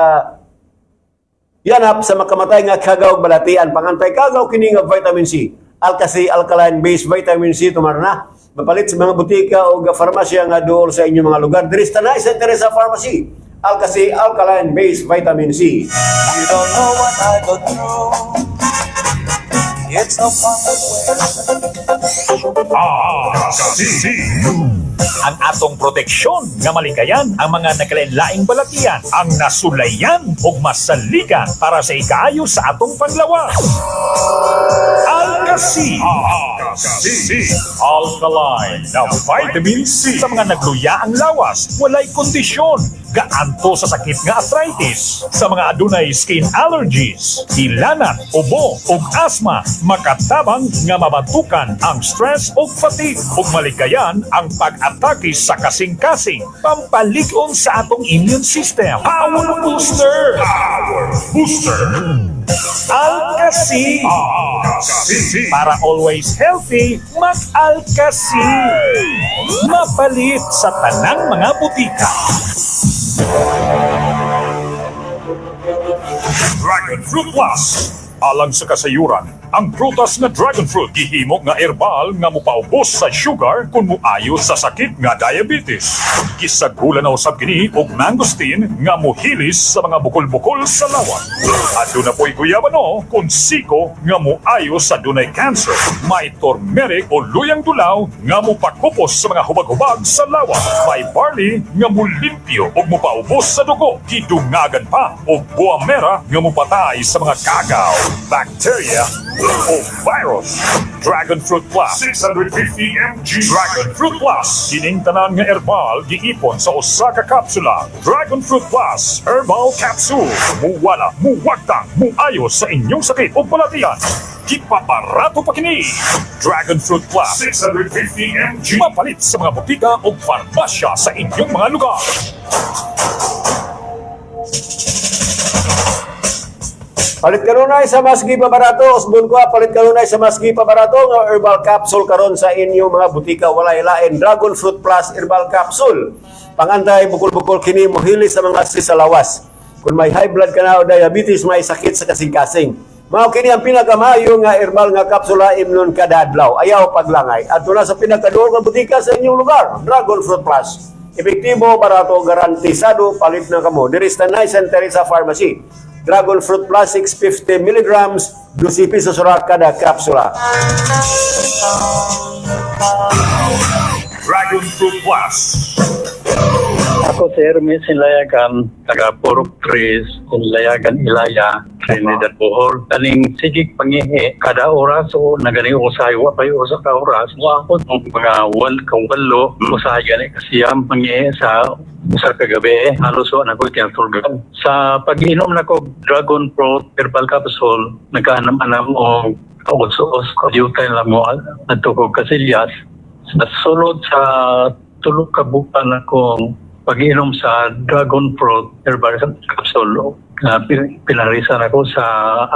Yanap sa makamatay nga kagaw balatian pangantay kagaw kini nga vitamin C. Alka-C alkaline based vitamin C tumar na. Mapalit sa mga butika o farmasya nga duol sa inyong mga lugar. Diri sa Tanay St. Teresa Pharmacy. Alka-C alkaline based vitamin C. You don't know what I go through. It's no fun. Alka-C. Ang atong proteksyon nga malikayan ang mga nagkalain-laing balatian, ang nasulayan ug masaligan para sa ikaayo sa atong panglawas. Alka-C. Alka-C. Alkaline na vitamin C. Sa mga nagluya ang lawas, walay kondisyon, gaanto sa sakit nga arthritis. Sa mga adunay skin allergies, hilanat, ubo ug asthma, makatabang nga mabatukan ang stress ug fatigue ug malikayan ang pag-atake sa kasing-kasing, pampalig-on sa atong immune system. Power booster! Power booster! Alka-C. Alka-C. Para always healthy, mag-Alka-C. Mapalit sa tanang mga butika. Dragon Fruit Plus. Alang sa kasayuran, ang prutas nga dragon fruit gihimo nga herbal nga mupaubos sa sugar kung muayo sa sakit nga diabetes. Gisagulan na usab kini og mangosteen nga muhilis sa mga bukol-bukol sa lawas. Aduna po'y guyabano kun siko nga muayo sa dunay cancer. May turmeric o luyang dulaw nga mupakupos sa mga hubag-hubag sa lawas. May barley nga mulimpyo ug mupaubos sa dugo. Gidungagan pa og buamera nga mupatay sa mga kagaw, bacteria o virus. Dragon Fruit Plus 650 mg. Dragon Fruit Plus. Kining tanan nga herbal giipon sa usa ka kapsula. Dragon Fruit Plus Herbal Capsule. Muwala, muwagtang, muayo sa inyong sakit o balatian. Gipabarato pa kini. Dragon Fruit Plus 650 mg. Mapalit sa mga butika o farmasya sa inyong mga lugar. Palit kanunay sa mas gipabarato, usbon ko, palit kanunay sa mas gipabarato nga herbal capsule karon sa inyong mga butika, walay lain Dragon Fruit Plus herbal capsule. Pangantay bukol-bukol kini mohili sa mga sa lawas. Kung may high blood ka na o diabetes, may sakit sa kasing-kasing. Mao kini ang pinakamayo nga herbal nga kapsula imnon kada adlaw. Ayaw paglangay. Adto na sa pinakaduol nga butika sa inyong lugar. Dragon Fruit Plus. Epektibo, barato, garantisado, palit na kamo. Diri sa Tanay St. Teresa Pharmacy. Dragon Fruit Plus 650 milligrams, 12 pesos ra kada kapsula. Dragon Fruit Plus. Ako si Hermes Inlayagan, taga Purok 3, Inlayagan, Ilaya, Trinidad, Bohol. Kaning sigig pangihi, kada oras o nagani usahay, wa pa'y usa ka oras, wa ako ng mga 1 ka 8, usahay gani kasiyam pangihi sa usa ka gabi, halos wa na ko tinatulgan. Sa pag-inom nako Dragon Fruit Herbal Capsule, nagkaanam-anam o kaus-us, yuta lang mo adto ko kasilyas. Sa sulod sa 3 ka buwan akong pag-inom sa Dragon Fruit Herbal Capsule, pinarisan ako sa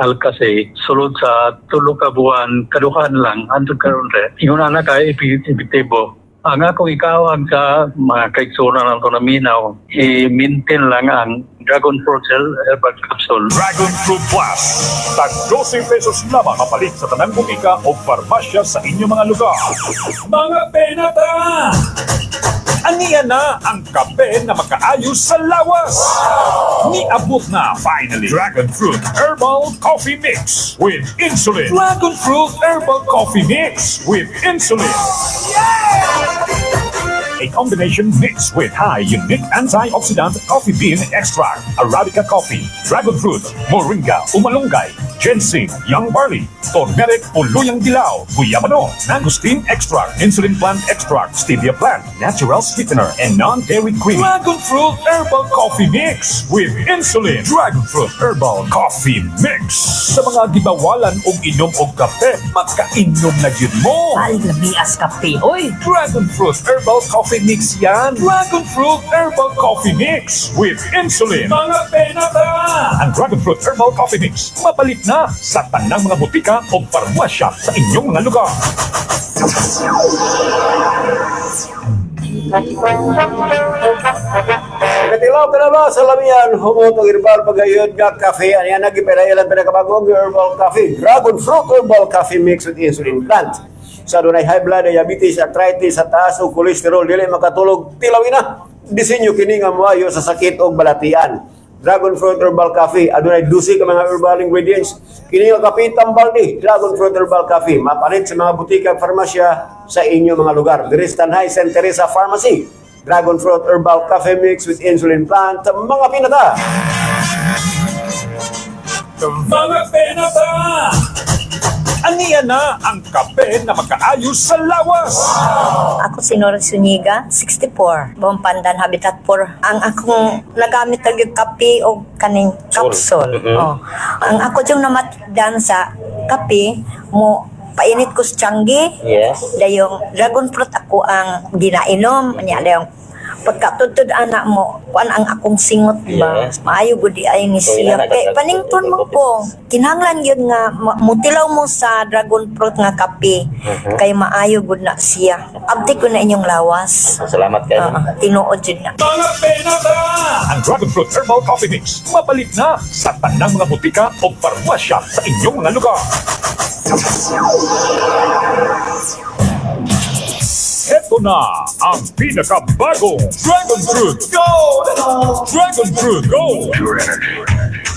Alka-C. Sulod sa 3 ka buwan, kaduhan lang, hantod karon re. Ingon ana kay epektibo. Ang akong ikawag sa mga kaigsuonan nato na minaw, i-maintain lang ang Dragon Fruit Herbal Capsule. Dragon Fruit Plus. Tag 12 pesos lamang mapalit sa tanang butika o farmasya sa inyong mga lugar. Mga penata! Aniya na ang kape na makaayos sa lawas. Niabot na finally Dragon Fruit Herbal Coffee Mix with insulin. Dragon Fruit Herbal Coffee Mix with insulin. A combination mix with high unique antioxidant coffee bean extract, Arabica coffee, dragon fruit, moringa, umalunggay, ginseng, young barley, turmeric, uluyang dilaw, guyabano, mangosteen extract, insulin plant extract, stevia plant, natural sweetener, and non-dairy cream. Dragon fruit herbal coffee mix with insulin. Dragon fruit herbal coffee mix. Sa mga gibawalan og inom og kape, makainom na gyud mo. Ay, lamias kape, oy. Dragon Fruit Herbal Coffee Mix yan. Dragon Fruit Herbal Coffee Mix with insulin. Mga penata! Ang Dragon Fruit Herbal Coffee Mix mapalit na sa tanang mga butika o farmasya sa inyong mga lugar. Katilaw Hilaw ka na ba sa lamian? Humot og herbal pagayod nga kafe. Ano yan, nagipera-ilan pinakabagong herbal coffee. Dragon fruit herbal coffee mixed with insulin plant. Sa dunay high blood, diabetes, arthritis, sa taas o kolesterol, dili makatulog, tilawin na. Disenyo kini nga moayo sa sakit og balatian. Dragon fruit herbal coffee, adunay 12 ka mga herbal ingredients. Kini nga kape tambal ni Dragon fruit herbal coffee mapalit sa mga butika ug farmasya sa inyong mga lugar. Diri sa Tanay, St. Teresa Pharmacy. Dragon fruit herbal coffee mix with insulin plant, mga pinata. Mga penata! Aniya na ang kape na makaayos sa lawas. Ako si Nora Suniga, 64. Buong Pandan Habitat 4. Ang akong nagamit og kape o kaning capsule. Oh. Ang ako yung namatdan sa kape mo painit ko sa tiyanggi. Dayong dragon fruit ako ang ginainom. Nya dayong pagkatudtod anak mo, kuan ang akong singot ba? Maayo gud di ay ni So, siya. ina na, Kay panington mo ko. Kinahanglan yun nga mutilaw mo sa dragon fruit nga kape. Kay maayo gud na siya. Abdi ko na inyong lawas. Salamat kayo. Oo, tinuod jud na. Mga penata! Ang Dragon Fruit Herbal Coffee Mix mapalit na sa tanang mga butika o parmasya sa inyong mga lugar. Heto na ang pinakabagong Dragon Fruit Gold! Dragon Fruit Gold!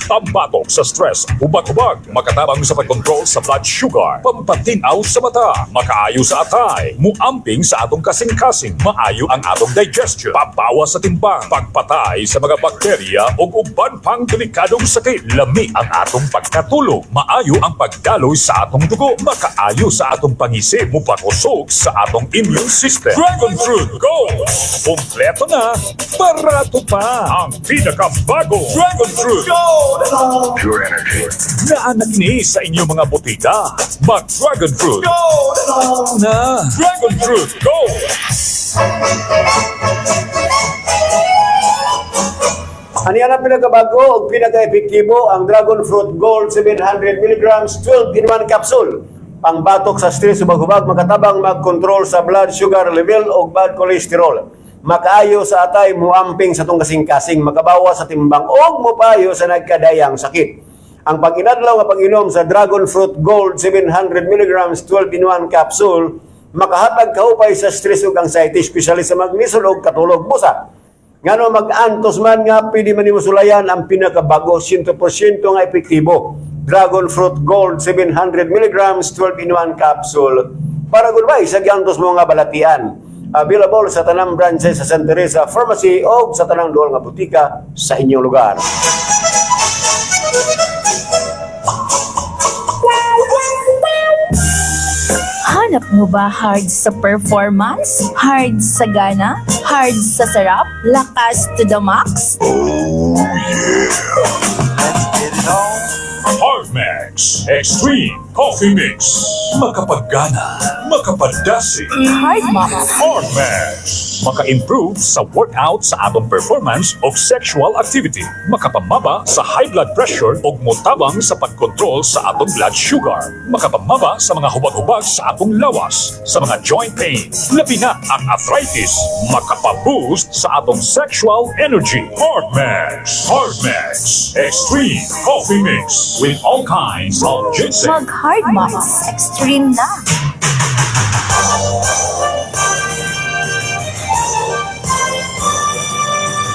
Pambatok sa stress, hubag-hubag, makatabang sa pagkontrol sa blood sugar, pampatinaw sa mata, makaayo sa atay, muamping sa atong kasing-kasing, maayo ang atong digestion, pabawas sa timbang, pagpatay sa mga bakterya o uban pang delikadong sakit, lami ang atong pagkatulog, maayo ang pagdaloy sa atong dugo, makaayo sa atong pangisip, mupakusog sa atong immune system. Dragon Fruit Gold! Kompleto na, barato pa! Ang pinakabago, Dragon Fruit Gold! Pure energy. Naanak ni sa inyong mga botika. Mag Dragon Fruit Gold! Na! Dragon Fruit Gold! Ano yan ang pinakabago o pinaka-epektibo? Ang Dragon Fruit Gold 700 mg 12 in 1 capsule. Pangbatok sa stress, hubag-hubag, makatabang mag-control sa blood sugar level o bad cholesterol. Makaayo sa atay, muamping sa tong kasing-kasing, makabawas sa timbang o mupayo sa nagkadayang sakit. Ang pag-inadlaw nga pag-inom sa Dragon Fruit Gold 700 mg 12 in 1 capsule, makahatag kaupay sa stress ug anxiety, especially sa maglisod og katulog busa. Ngano mag-antos man nga pwede man nimo sulayan ang pinakabago 100% nga epektibo. Dragon Fruit Gold 700 mg 12 in 1 capsule. Para goodbye sa giantos mo nga balatian. Available sa tanang branches sa Santa Teresa Pharmacy o sa tanang duol nga butika sa inyong lugar. Hanap mo ba hard sa performance? Hard sa gana? Hard sa sarap? Lakas to the max? Hardmax Extreme Coffee Mix. Makapaggana, makapadasi. Hardmax. Hardmax. Maka-improve sa workout sa atong performance of sexual activity. Makapamaba sa high blood pressure o mutabang sa pagkontrol sa atong blood sugar. Makapamaba sa mga hubag-hubag sa atong lawas, sa mga joint pain. Labi na ang arthritis. Makapaboost sa atong sexual energy. Hardmax. Hardmax. Extreme Coffee Mix with all kinds of ginseng. Mag Hardmax Extreme na.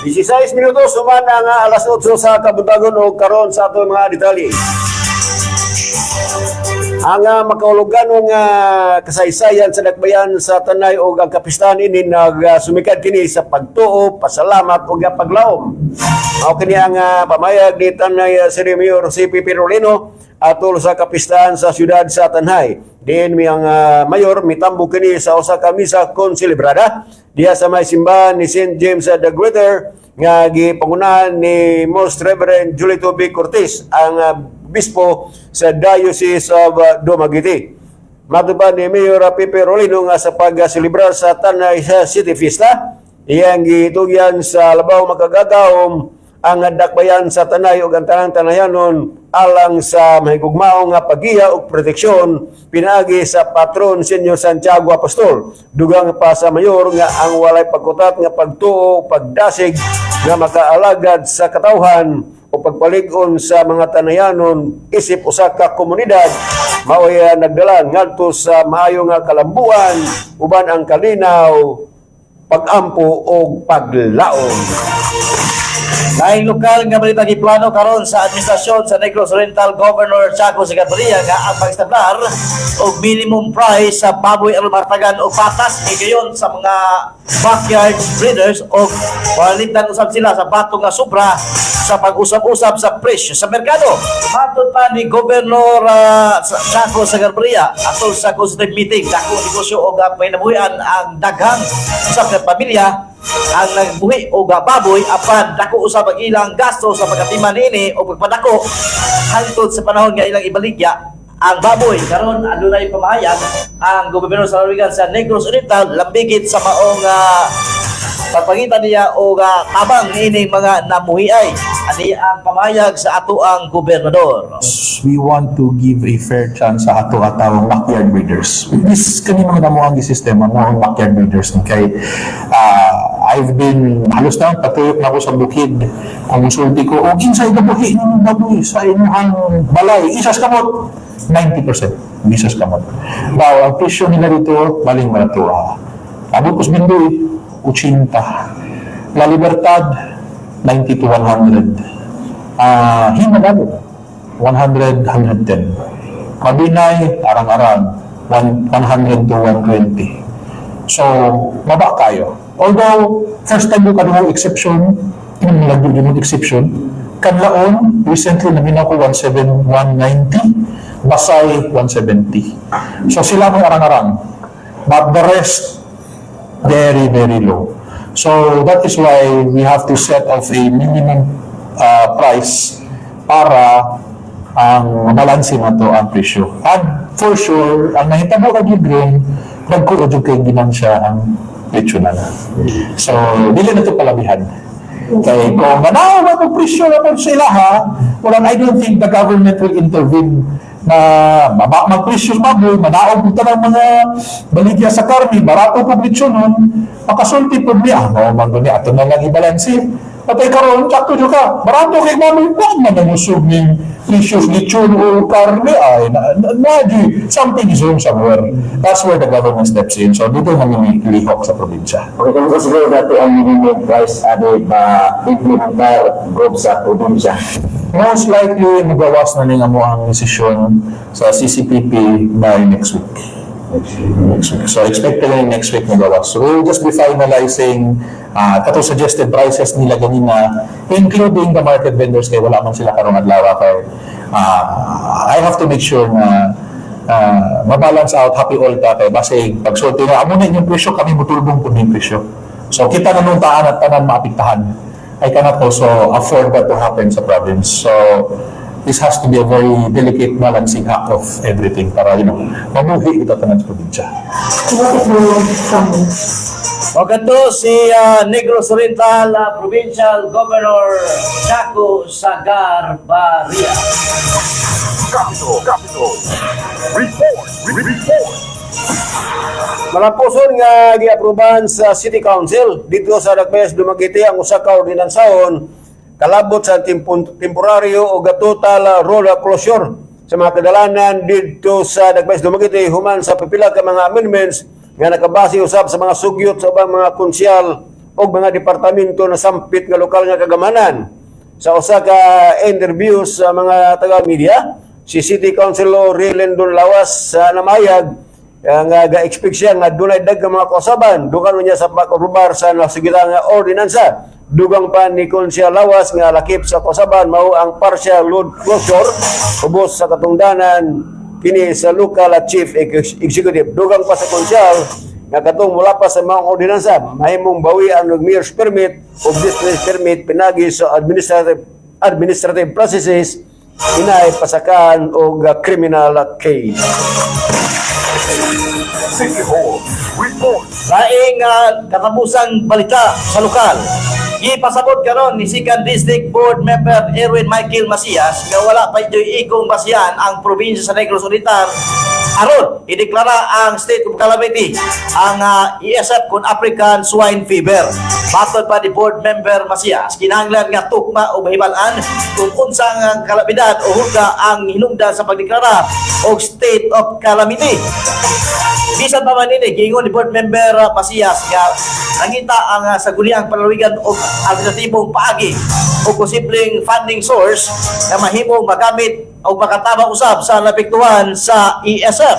16 minutos human ang alas 8 sa kabuntagon o karon sa atong mga detalye. Ang makaulugan nga kasaysayan sa dakbayan sa Tanay og ang kapistahan ini nagsumikad kini sa pagtuo, pasalamat ug paglaom. Mao kini ang pamayag ni Tanay City Mayor si Pepe Rolino atol sa kapistahan sa siyudad sa Tanay. Diin mi ang mayor mitambok kini sa usa ka misa konselebrada diha sa may simbahan ni St. James the Greater nga gipangunahan ni Most Reverend Julito B. Cortez, ang bispo sa Diocese of Dumaguete. Matod pa ni Mayor Pepe Rolino nga sa pagselebrar sa Tanay sa City Fiesta, iyang gitugyan sa labaw makagagahom Ang dakbayan sa Tanay ug ang tanang tanayanon alang sa mahigugmaong nga paggiya ug proteksyon pinaagi sa patron Senyor Santiago Apostol. Dugang pa sa mayor nga ang walay pagkutat nga pagtuo, pagdasig nga makaalagad sa katawhan o pagpalig-on sa mga tanayanon isip usa ka komunidad maoy nagdala ngadto sa maayo nga kalambuan uban ang kalinaw, pagampo o paglaom. Laing lokal nga balita, giplano karon sa administrasyon sa Negros Oriental Governor Chaco Sagarbarria nga ang pag-establar og minimum price sa baboy aron matagan og patas higayon sa mga backyard breeders og palitan usab sila sa bato nga sobra sa pag-usab-usab sa presyo sa merkado. Matod pa ni Governor Chaco Sagarbarria atol sa consultative meeting, dako negosyo og panginabuhian ang daghang usab ka pamilya ang nagbuhi og baboy, apan dako usab ang ilang gasto sa pagkatiman niini o pagpadako hangtod sa panahon nga ilang ibaligya ang baboy. Karon adunay pamahayag ang gobernador sa lalawigan sa Negros Oriental lambigit sa maong pagpangita niya og tabang niining mga namuhiay. Ani ang pamahayag sa ato ang gobernador. We want to give a fair chance sa ato atawang backyard breeders. This kani mga namo ang sistema mo ang backyard breeders ni kay I've been halos na patuyok na ako sa bukid kung musulti ko og kinsay gabuhi ninyong baboy sa inyong balay, isas kamot, 90% isas kamot. Now, ang presyo nila dito baling manatua. Abot ko sa Bindoy, 80. La Libertad, 90 to 100. Hinagado, 100, 110. Mabinay, arang-arang, 100 to 120. So, baba kayo. Although, first time ko kaduha exception, lagi mo exception. Kanlaon, recently naminaw ko 17, 190, Basay, 170. So, sila mo arang-arang. But the rest, very, very low. So, that is why we have to set off a minimum price para ang balanse na to ang presyo. And for sure, ang nahitabo kag ron, nagkuo jud kay ginansya ang presyo na na. So, dili na to palabihan. Kay kung manaw ang presyo na sa ilaha, well, I don't think the government will intervene na baba magpresyo sa baboy, manaog mo tanang mga baligya sa karne, barato po lechon nun, makasulti po niya, ah, no, man gani, ato na lang ibalanse. Patay karon, sakto jud ka, barato kay baboy, wag man ang usog ning presyo sa lechon o karne, ay, na, something is wrong somewhere. That's where the government steps in. So, dito namin lihok sa probinsya. Okay, kamusta siguro dati ang minimum price ani ba implementar gov sa probinsya? Most likely, magawas na ning amo ang desisyon sa CCPP by next week. Next week. So, expected na next week magawas. So, we'll just be finalizing kato suggested prices nila ganina, including the market vendors kay wala man sila karong adlaw kay I have to make sure na mabalance out, happy all ta kay basig pagsulti na amo na inyong presyo, kami mutulbong pud ning presyo. So kita na nung taan at tanan maapektahan. I cannot also afford that to happen sa province. So this has to be a very delicate balancing act of everything para mamuhi ito tanan sa probinsya. O kadto si Negros Oriental Provincial Governor Chaco Sagarbarria. Capital, Capital. Report, report. Malampuson nga giaproban sa City Council dito sa Dakbayas Dumaguete ang usa ka ordinansahon kalabot sa temporaryo o total road closure sa mga kadalanan dito sa Dakbayas Dumaguete human sa pipila ka mga amendments nga nakabase usab sa mga sugyot sa ubang mga konsyal o mga departamento na sampit nga lokal nga kagamanan. Sa usa ka interview sa mga taga-media, si City Councilor Relendon Lawas sa namayag nga ga-expect siya nga dunay daghang mga kausaban dugang niya sa pag-aprobar sa nasugitang nga ordinansa. Dugang pa ni Konsyal Lawas nga lakip sa kausaban mao ang partial road closure ubos sa katungdanan kini sa local chief executive. Dugang pa sa konsyal nga katong mula pa sa mga ordinansa mahimong bawian og mayor's permit o business permit pinagi sa administrative processes inay pasakan og criminal case. City Hall Report. Laing katapusang balita sa lokal. Gipasabot karon ni Second District Board Member Erwin Michael Macias nga wala pa joy igong basihan ang probinsya sa Negros Oriental aron ideklara ang state of calamity ang ASF kon African Swine Fever. Matod pa ni Board Member Macias, kinahanglan nga tukma o mahibal-an kung unsa ang kalamidad o hulga ang hinungdan sa pagdeklara og state of calamity. Bisan pa man ini, giingon ni Board Member Macias nga nangita ang sangguniang panlalawigan og alternatibong paagi o posibleng funding source na mahimong magamit o makatabang usab sa naapektuhan sa ASF.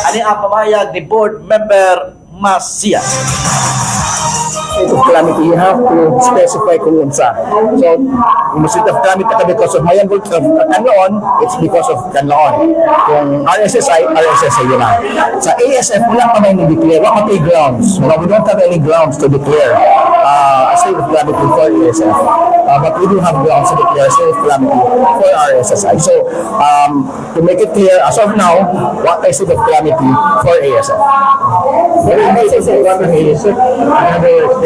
Ani ang pamahayag ni Board Member Macias. State of calamity, you have to specify kung unsa. So, kung state of calamity ka because of Mayan Kanlaon, it's because of Kanlaon. Kung RSSI, RSSI yun na. Sa ASF, wala pa may declare. Wala pa grounds. Wala, we don't have any grounds to declare a state of calamity for ASF. But we do have grounds to declare a state of calamity for RSSI. So, to make it clear, as of now, what is state of calamity for ASF?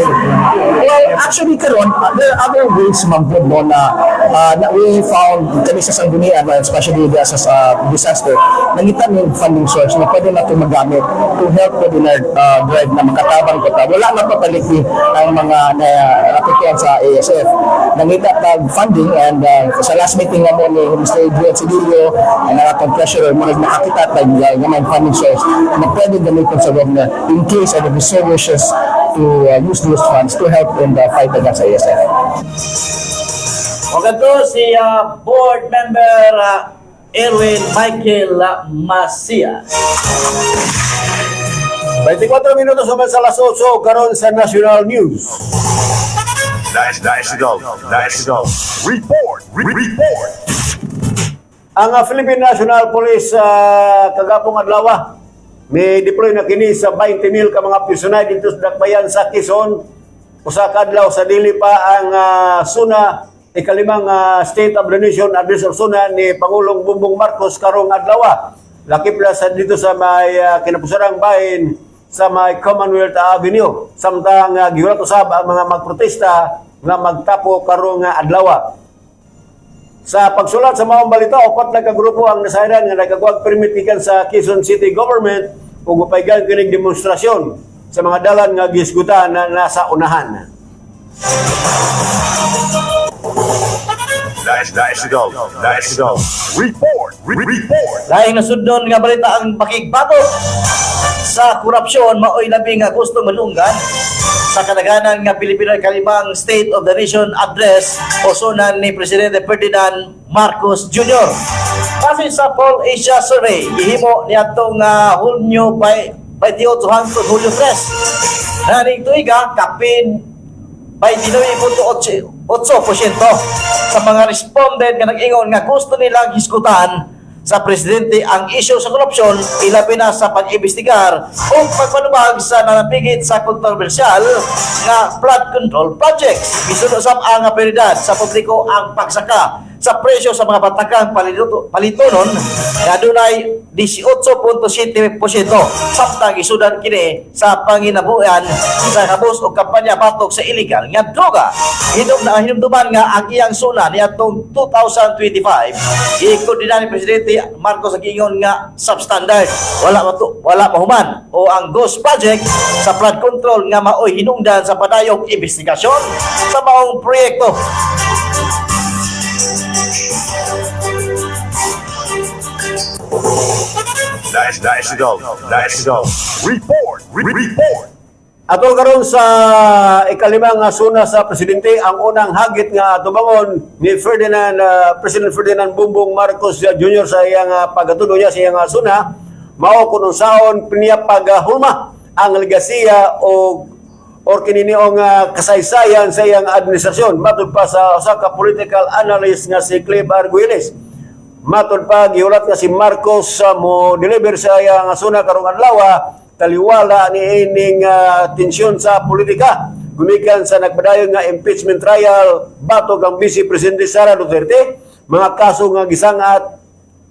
Well, actually, karon, there are other ways man pud no na we found kami sa Sangguniang, especially the sa disaster, nangita mi funding source na pwede nato magamit to help with in our drive na makatabang ko ta. Wala na papaliki ang mga na apektuhan sa ASF. Nangita tag funding and sa last meeting nga mo ni Mr. Adrian Cedillo and ang atong treasurer mo nakakita tag nga may funding source na pwede gamitin sa governor in case of if so wishes to use those funds to help in the fight against ASF. O ganito si Board Member Erwin Michael Macias. 24 minutos naman sa alas 8 karon sa National News. National, National Report, Report. Ang Philippine National Police kagapong adlaw may deploy na kini sa 20,000 ka mga personal dito sa Dakbayan sa Quezon. Usa ka adlaw sa dili pa ang SONA, ikalimang State of the Nation Address or SONA ni Pangulong Bongbong Marcos karong adlaw. Lakip na sa dito sa may kinapusarang bahin sa may Commonwealth Avenue. Samtang gihulat usab ang mga magprotesta nga magtapo karong adlaw. Sa pagsulat sa maong balita, upat na ka grupo ang nasayran nga nagakuha permit gikan sa Quezon City Government ug mapaygan kining demonstrasyon sa mga dalan nga gisgutan na nasa unahan. National, National Report, Report. Laing nasundon nga balita, ang pakigbato sa korupsyon maoy labi nga gusto malunggan sa kadaghanan nga Pilipino kalimang State of the Nation Address o SONA ni Presidente Ferdinand Marcos Jr. Base sa Poll Asia Survey, gihimo niadtong Hunyo by 28 hangtod Hulyo 3. Naning tuiga, kapin 29.8% sa mga respondent nga nag-ingon nga gusto nilang hisgutan sa presidente ang isyu sa korupsyon, ilabi na sa pag-imbestigar o pagpanubag sa nanapigit sa kontrobersyal nga flood control projects. Gisuno usab ang prioridad sa publiko ang pagsaka sa presyo sa mga batakang palitunon nga adunay 18.7% samtang isudan kini sa panginabuhian sa kabus og kampanya batok sa illegal nga droga. Hinom na hinumduman nga ang iyang SONA niadtong 2025 giikondena ni Presidente Marcos ang giingon nga substandard, wala matu, wala mahuman o ang ghost project sa flood control nga maoy hinungdan sa padayong investigasyon sa maong proyekto. National, National Report, Report. Atol karon sa ikalimang nga SONA sa presidente, ang unang hagit nga tubangon ni Ferdinand President Ferdinand Bongbong Marcos Jr. sa iyang pagatudo niya sa iyang SONA mao kun unsaon niya paghulma ang legasiya o or kininiong kasaysayan sa iyang administrasyon, matud pa sa usa ka political analyst nga si Clive Arguelles. Matod pa, gihulat nga si Marcos mo deliver sa iyang SONA karong adlaw taliwala ni ining tensyon sa politika gumikan sa nagpadayon nga impeachment trial batok ang Vice Presidente Sara Duterte, mga kaso nga gisangat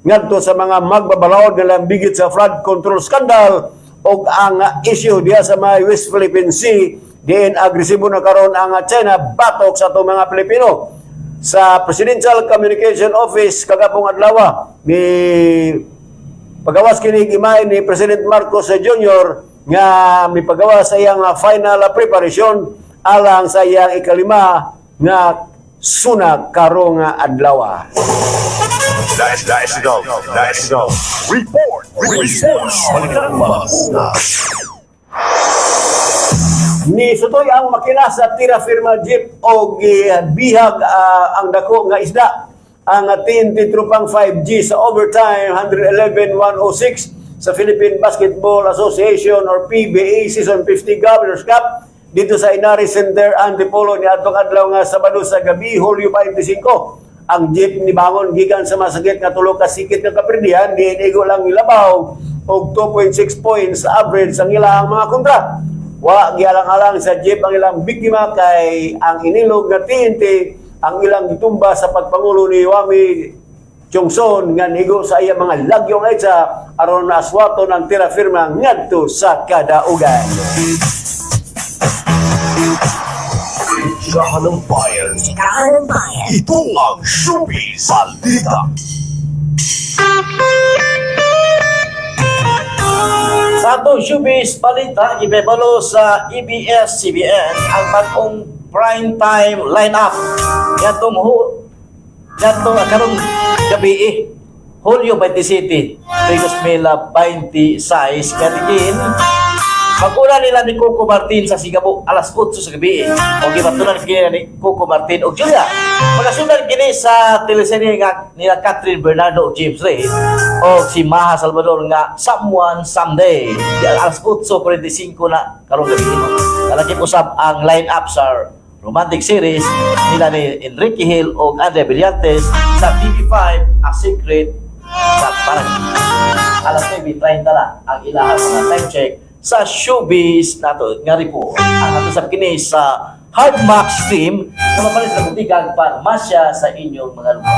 ngadto sa mga magbabalaod nga lambigit sa flood control scandal ug ang issue diha sa may West Philippine Sea. Diin agresibo na karon ang China batok sa atong mga Pilipino. Sa Presidential Communication Office kagapong adlaw ni pagawas kini gimay ni President Marcos Jr. nga mipagawas sa iyang final preparation alang sa iyang ikalima nga suna karong adlaw. National, National Report, Report, Balitang Mauna. Ni sutoy ang makina sa tira firma jeep o bihag ang dako nga isda. Ang TNT Trupang 5G sa overtime 111-106 sa Philippine Basketball Association or PBA Season 50 Governors Cup dito sa Inari Center, Antipolo ni atong adlaw nga Sabado sa gabi, Hulyo 25. Ang jeep ni bangon gikan sa masakit nga tulo ka sikit nga kapirdihan, diin igo lang ilabaw og 2.6 points average ang ilang mga kontra. Wa gialang-alang sa jeep ang ilang biktima kay ang inilog nga TNT ang ilang gitumba sa pagpangulo ni Wami Chongson nga nigo sa iya mga lagyong EDSA aron aswato ng tira firma ngadto sa kadaugan. Chikahan ng bayan. Chikahan ng bayan. Ito ang Showbiz Balita. Sa atong showbiz balita, ibebalo sa E EBS-CBN ang bagong prime time lineup. Yatong ho, yatong karong gabi eh, Hulyo 27, 2026, katikin, Maguna nila ni Coco Martin sa Singapore alas 8 sa gabi. O gibatunan kini ni Coco Martin og Julia. Magasundan kini sa teleserye nga nila Catherine Bernardo og James Ray o si Maha Salvador nga Someone Someday. Di alas 8:45 na karong gabi. Kalakip usab ang line-up sa romantic series nila ni Enrique Hill og Andrea Brillantes sa TV5 A Secret sa Parang alas 9:30 na ang ilahang mga time check sa showbiz nato nga report. Ang ato sa kini sa Hard Max Stream na mapalit sa butikag parmasya sa inyong mga lugar.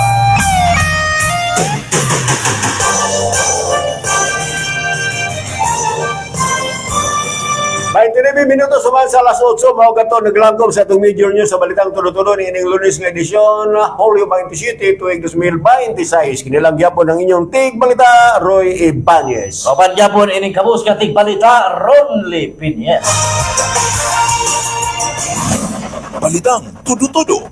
By 29 minutos human sa alas 8, mao kato naglangkob sa atong major news sa Balitang Tulo-Tulo ni ining Lunes nga edisyon, Hulyo 27, tuig 2026. Kinilang gyapon ang inyong Tig Balita, Roy Ibanez. Kapan gyapon ining kabus nga tigbalita Ronly Pinies. Balitang Tudo-Tudo.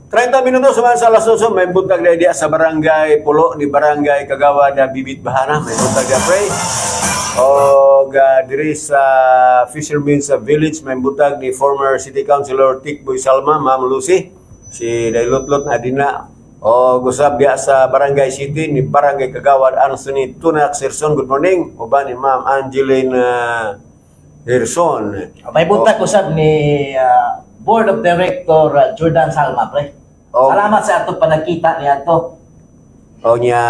30 minutos human sa alas 8, may buntag na idea sa Barangay Pulo ni Barangay Kagawa na Bibit Bahana. May buntag na pre. O diri sa Fisherman's Village, may buntag ni former City Councilor Tikboy Salma, Ma'am Lucy. Si Dailotlot na dinna. O gusab diya sa Barangay City ni Barangay Kagawad Anthony Tunak Sirson. Good morning. Uban ni Ma'am Angeline Hirson. May buntag usab ni Board of Director Jordan Salma pre. Oh. Salamat sa atong panagkita ni ato. O niya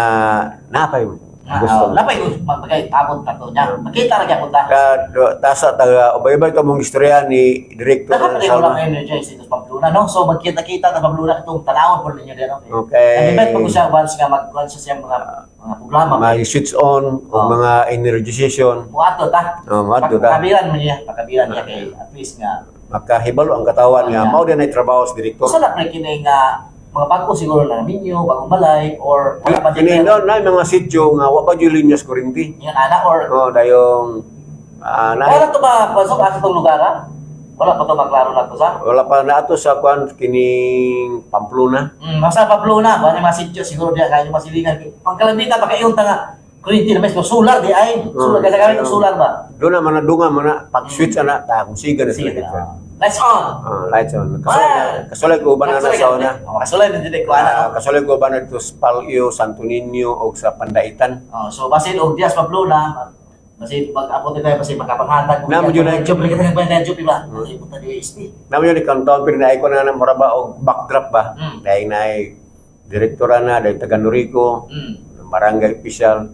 napay gusto. Gusto. Lapay ko magbagay tabot ta to niya. Makita ra gyapon ta. Ka do, tasa taga ubay-ubay ka mong istorya ni Director Dapat rin Salma. wala energize dito sa Pamplona, no? So, magkita-kita na Pamplona itong tanawon po ninyo din, no? Okay. Nag-invite pa ko siya once nga mag-kuhan siya siyang mga programa. May switch on o Oh. mga energization. Muato ta. Oh, muadto ta. Pakabiran mo niya, pakabiran niya kay at least nga. Makahibalo ang katawan nga Yeah. mao din ay trabaho sa direktor. Usa na pre kini nga mga bago siguro na minyo, bagong balay or wala pa Kini din. no na mga sityo nga wa pa jud linyas kuryente. Yung ana or Oh, dayong na, wala to ba pasok asa tong lugar ha? Wala pa to maklaro lang to sa. wala pa na ato sa kwan kining Pamplona. Basta Pamplona, wala mga sityo siguro diya kayo masilingan. Pangkalambitan pa kayo ta nga kuryente na mismo solar di ay. Solar kasi kami solar ba? Doon na man dunga man na pag switch ana ta kung siga na Sige sila. na. Lights on. Ah, lights on. Kasulay, kasulay ko uban na Kasulay sa una. Oh, kasulay na dili ko ana. Ah, kasulay ko uban na dito sa Palio, Santo Niño o sa Pandaitan. Oh, so basin og dias Pamplona, basin pag-abot na tayo basin makapanghatag Na, mo yun ay- job lagi tayo ng job ba? Ay punta di UST. Namo yun countdown pero naay ko na na muraba og backdrop ba. Dahil naay direktora na, dahil taga Norico, barangay official.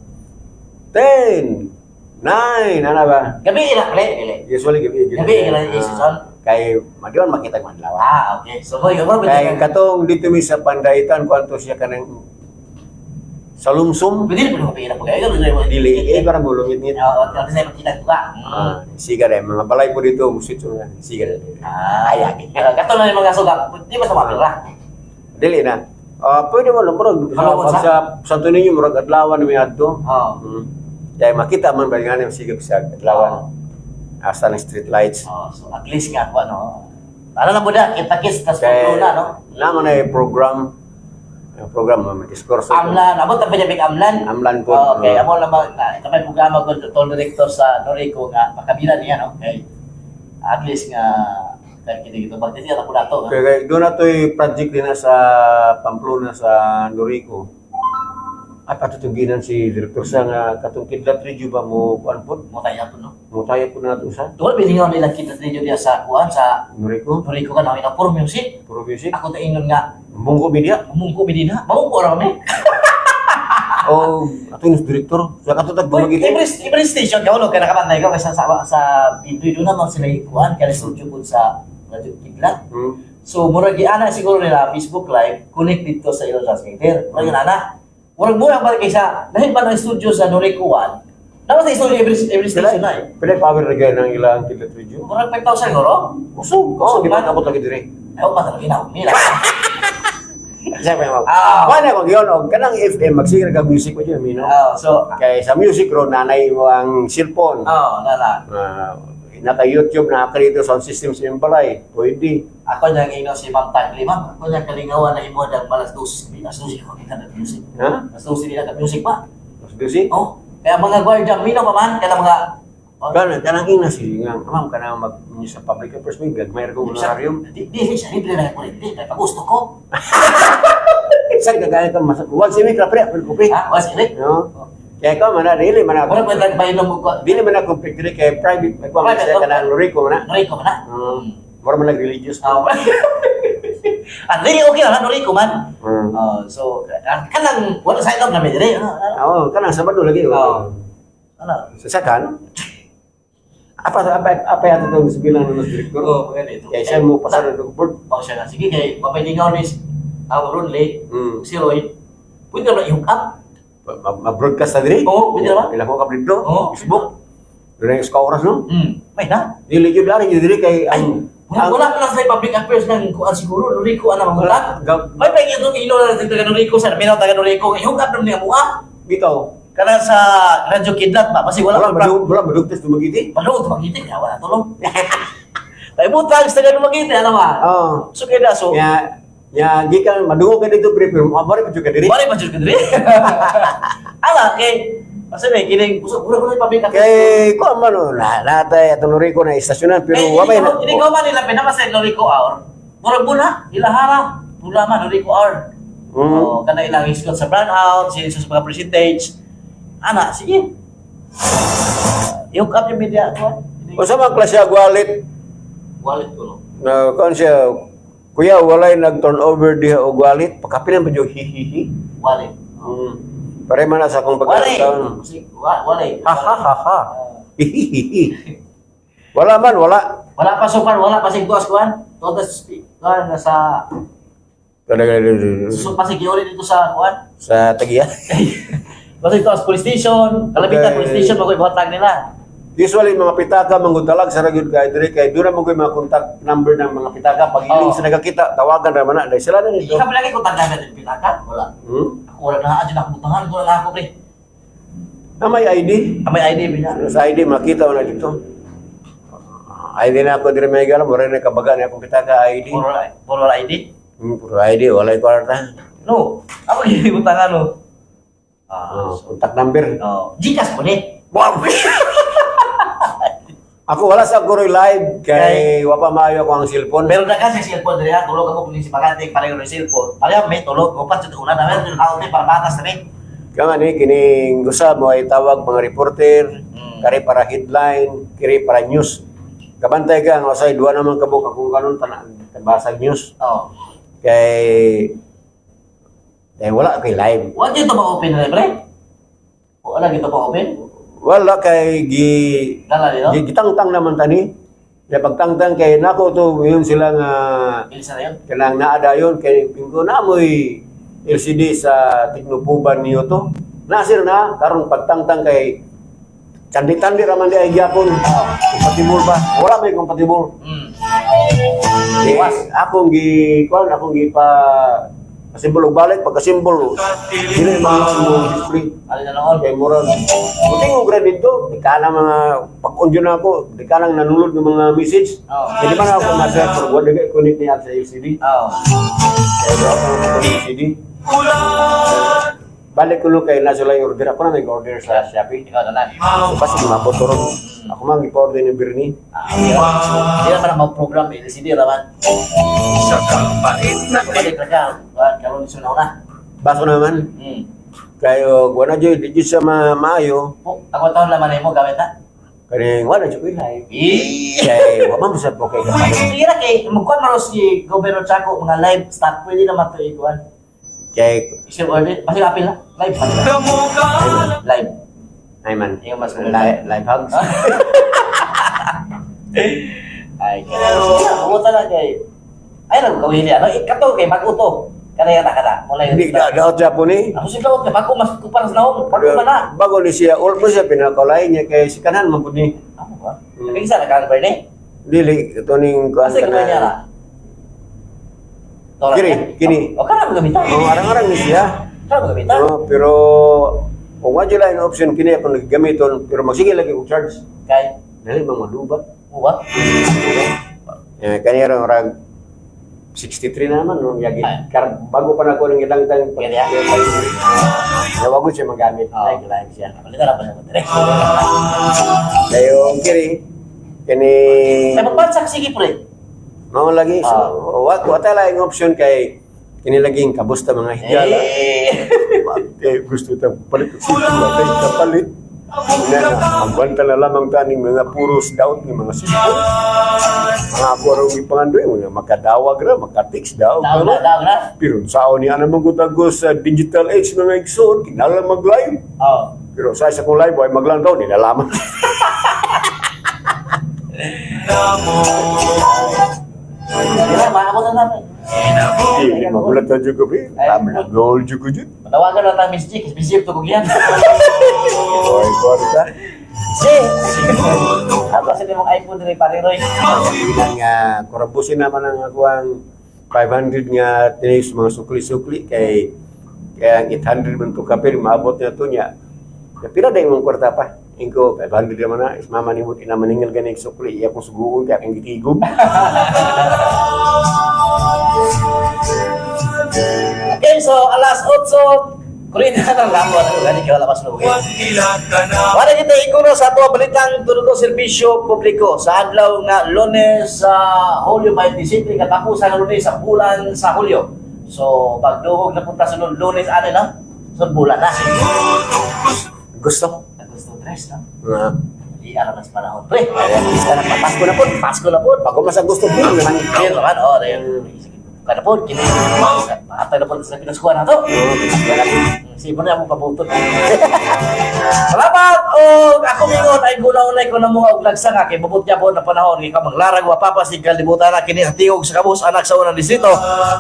10, 9, ano ba? Gabi ila pre, dili. Usually gabi. Gabi ila season. Kay madiwan makita ang madlaw. Ah, okay. So boy, gamor Kay katong dito mi sa Pandaitan kuanto siya kanang Sa Lumsum. Pwede rin po pira po kayo. Dili eh para mo lungit-ngit. Oo, at sa makita ko ka. Ah, siga rin. Mga balay po dito, musitso na. Siga rin. Ah, ay. Kato na yung mga suga. Di ba sa mga pira? Dili na. Ah, pwede mo lang murag Ano, sa Santo Niño murag adlawan may adto. Oo. Kaya makita man ba nga ni siga sa adlawan. Asa ng street lights. Oh, so at least nga ako ano. Ano lang mo na, kita-kits, tas Kay na, no? Naman ay program. Yung program mo diskurso. Amlan, abot ang panyabing Amlan. Amlan po. Oh, okay, amo lang na kamay programa ko tol director sa Norico nga makabila niya, no? Okay. At least nga kay kini gito pag dito na po nato. Kaya kay doon na to'y project din na sa Pamplona sa Norico. At patutuginan si direktor sa nga katong kidlat radio ba mo kuan po? Mo tayo po, no? Mo tayo po na nato sa Tuwal biningon nila kita radio diya sa kuan sa Norico, Norico ka namin na puro music. puro music. Ako ta ingon nga Mungko media. mungko mi dinha. Mungko ra mi. O atong direktor sa katong tag Uy, dumagiti. every station ka ulo kay nakabantay ka kaysa sa Pindoy doon naman sila ikuan kay studio po sa Radyo Kidlat. So murag giana siguro nila Facebook Live connect dito sa ilang transmitter. Murag yun ana. Murag mura ba kaysa dahil ba ng studio sa Norico 1? Dapat sa studio every station na eh. Pila power ra gyud ang ilang kidlat radio. Murag 5,000 siguro. Usog, oh, di ba kabot lagi dire. Ayaw pa talaga na mila. Siyempre, ma'am. Ah. Wala ko yun, og kanang FM magsigra kag music mo yun, no? Oh, so Kay sa music ro nanay mo ang cellphone. oh, nala. Ah, naka YouTube na dito sound system sa imong balay. Pwede. Ako niyang ino si Ma'am Tagli, ma'am. Ako niyang kalingawan na imo ng malas dos, alas dos ako kita ng music. Ha? Alas dos nila ng music pa. Mas dusi. Oh, kaya mga gwardiya, minaw pa man, kaya mga Kana kanang ina si nga ma'am kanang mag sa public affairs may gagmay ra kong honorarium. Di, di, siya libre na kuryente, kaya pag gusto ko. Sa gagaya ka mas once a week ra pre, pre kopi. Ha? Once a week? No. Kaya ka man na dili man Wala na. pa nagpainom mo ko. Dili man na complete dili kay private may kuha Private, sa oh. kanang Lorico man na. Noriko man na. Mura man nag religious. Oh. Ah, really okay lang, Noriko man. Oh, so, kanang, wala sa ilog namin dire. Ano, ano? Oo, kanang Sabado lagi. Oo. Ano? Sa sakan. Apa apa apa yato tong bilang ng direktor? Oo, ganito. Kaya siya mo pasar ng board. Oh, siya na. Sige, kay mapailingaw ni Ronley, si Roy, pwede na ba i-hook up? Ma-broadcast na diri? Oo, pwede na ba? Pila ko ka dito? Oo. Facebook. Doon yung oras no? May na. Dili jud ari jud diri kay ang Wala, wala pa lang sa public affairs ng kuan siguro, Noriko ana mangulat. May pa itong ilo na taga Noriko sa minaw taga Noriko, i-hook up naman niya mua. Bitaw. Kana sa Radyo Kidlat ba? Kasi wala Wala pa wala madugtes dumagiti. Padung tumagiti kaya wala tulong. Kay butang sa taga Dumaguete ano ba? Oo. So kaya na, so Nya nya gikan madungog ka dito pre pero mabari pa jud ka diri. Bari pa jud ka diri. Ala kay kasi may kining usok pura pura public affairs. Kay kuan man oh, na natay atong Lorico na istasyonan pero Eh, wa may na. Hindi ko man nila pinama sa Norico hour. Murag bula, ilahara. Bula man Norico hour. Oh, kana ilang iskot sa brand out, sa mga percentage. Ana, sige. I-hook up yung media ko. Unsa man klase og wallet? Wallet ko no. Na kuan siya Kuya, walay nag-turnover diha og wallet. Pakapilan pa jud hihihi. Wallet. Pare man na sa akong Wallet. pagkakataon. Sige, wallet. Ha ha ha ha. Hihihihi. Wala man, wala. Wala pa so far, wala pa sing tuas kuan. Todas kuan nasa so pasig yun dito sa kuan. Sa Tagiya. Pasig tuas police station, Kalabitan Okay. police station magoy buhatag nila. Usually mga pitaka manggutalag sa ragyud kay diri kay doon mo mga contact number ng mga pitaka pag iling Oo. sa nagakita tawagan ra man na dahil sila na nito. Ikaw pa lagi kung tanggalan ng pitaka? Wala. Ako wala na adyo na butangan ko na ako pre. Na may ID. Ah, may ID ba Sa ID makita mo na dito. ID na ako diri may galam wala na kabaga ni akong pitaka ID. Puro ID? Puro ID walay kwarta. No. Ako yung butangan no. Ah, contact number. Oh, Gcash po ni. Wow. Ako wala sa Goroy live kay wa pa maayo ako ang cellphone. Pero na kasi cellphone diri ha, tulog ako kung si Paganting pareho ng cellphone. Pareho may tulog ko pa sa una na meron out para patas na ni. Kaya ni kining usab mo ay tawag mga reporter, kari para headline, kiri para news. Kabantay ka nga usay duha naman kabuk akong kanon tanan basag news. Oh. Kay eh wala kay live. Wa gyud to ba open na pre? Wala gyud to ba open? Wala kay gi Dala dito? gi gitangtang naman tani. Kaya pagtangtang kay nako to yun sila nga Bilis na yun. kanang naa dayon kay pingko na moy LCD sa Tecno Pova Neo to. Nasir na karon pagtangtang kay tandi-tandi ra man di ay gyapon. Compatible ba? Wala may compatible. Eh, akong gi pa simbol og balik pagka simbol dili man mo display. Alin na noon? Kay murag buting og grade dito, di ka na mga pag-on na ako, di ka lang nanulod ng mga message. Kaya di ba na ako nasa pero wala kay connect niya sa LCD. Kaya do ako ng LCD. Balik ko no kay nasa lang order ako na may order sa Shopee. Ikaw na lang. So kasi mabot ron. Ako man gi-order ni Bernie. Hindi naman ang mag-program eh. LCD raman. Sa kapait na Balik na ka. Karon sa na. Baso naman. Kayo wala jud di jud siya maayo. Ako taon laman mo gamit na. Kani wala jud ko live. Eh. Kay wa man sa po kay kapalit. Sige na kay magkuan man si Governor Chaco mga live stock pwede naman to ikuan. Kay Isip order, basta apil na. Live pa nila. Live. Ay man. Yung mas live hugs. Ay, kaya sige na, pumunta na kay. Ay, nang kawili ano, ikato kay bago to. Kanaya na kada. Mula Hindi da daot Japon ni. Ako si Claude, kay bago mas kuparas na ako, bago pa na. Bago ni siya, all mo siya pinakalay niya kay si kanan man pud ni. Ako ba? Kay isa na kan ni. Dili ito ning kuan Asa ka niya na? Tora Kini, niya? kini. O kana mo gamitan. Oh, arang-arang ni siya. Kana mo gamitan. Oh, pero kung wa jud option kini akong gamiton pero magsige lagi og charge. Kay dali man maduba. Uwa? Eh kani ra rag 63 na naman no yagi. Kar bago pa na ako ng gidangtang Kaya niya? Nawa ko siya magamit. Oh. Like live siya. Palitan na pa siya dire. Dayon kiri kini Sa pagpansak sige pre. Mao lagi so wa wa ta laing option kay kini laging kabusta mga higala. Eh gusto ta palit og cellphone wa tay kapalit. Na, magbanta na lamang taning mga puros daot ng mga cellphone. Mga ako raw ipangandoy, mga makadawag ra, makatext daw. Daog na, daog na. Pero sao niya naman ko tago sa digital age mga igsoon, kinahanglan mag-live. Oh. Pero sa isa kong live, ay maglantaw, nilalaman. Dira ma ako na namin. Hindi, magulat na dyan ko, pre. Tama na, goal dyan ko dyan. Manawagan na ta Miss G, kasi Miss G to kog yan. Oy, kwarta. Si. Ako sa imong iPhone dire pare Roy. Bilang nga, kurabusin naman ang ako ang 500 nga tinis mga sukli-sukli kay kaya ang 800 man to kapil, maabot na to niya. Ya, pila na imong kwarta pa. Ingko, 500 naman na, is mama ni mo, inamaningil gani sukli, iya kong suguon, kaya akong gitigom. Okay, so alas 8, kurin na ng lamon. Ano gani kay wala mas lugi. Wala kita iguro sa ato balitang tunuto serbisyo publiko sa adlaw nga Lunes sa Hulyo 25 katapusan ng Lunes sa bulan sa Hulyo. So pagduhog na punta sa Lunes ano na? So bulan na. Gusto? Gusto tres no? Nga. Di aram na sa panahon pre. Isa na pa, Pasko na po. Pasko na po. Bago mas ang gusto, pero naman. Ayun naman, oh, ayun. Kada po, kini. Atay na po sa pinaskuhan na to. Sige na akong pabutot. Salamat og ako mingon ay gulaw-ulay ko na mga og lagsang kay bubot niya po na panahon ikaw maglarag wa papasig kalibutan na kini sa tingog sa kabus anak sa unang distrito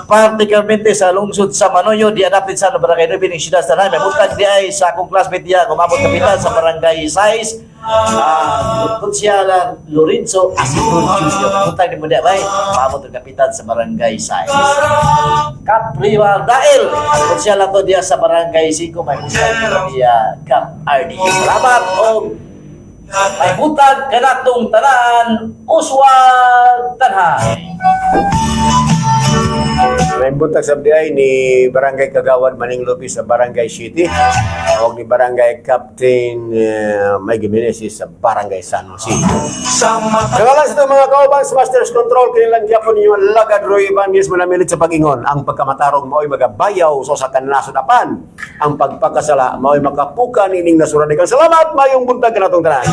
particularmente sa lungsod sa Manoyo di adapted sa barangay 9 ng siyudad sa Tanay. May buntag di ay sa akong classmate diya umabot kapitan sa barangay 6 Kutsya Lorenzo Asipon Jr. Buntag ni mo diya bay umabot ang kapitan sa barangay 6 Cap Rival Dael. Kutsya lang to diya sa barangay 5 may buntag diya Cap RD. Salamat og may buntag kanatong tanan uswag tanhay. May buntag sa ay ni Barangay Kagawad Maning Lopez sa Barangay City o ni Barangay Captain Mike Jimenez sa Barangay San Jose. Sa ngalan sa itong mga kauban sa Masters Control, kinilang gyapon ninyo ang Lagad Roy Ibanez manamilit sa pag-ingon. Ang pagkamatarong mao'y magabayaw sa usa ka nasudapan. Ang pagpakasala mao'y makapukan ining nasuran. Salamat, mayong buntag kanatong tanan.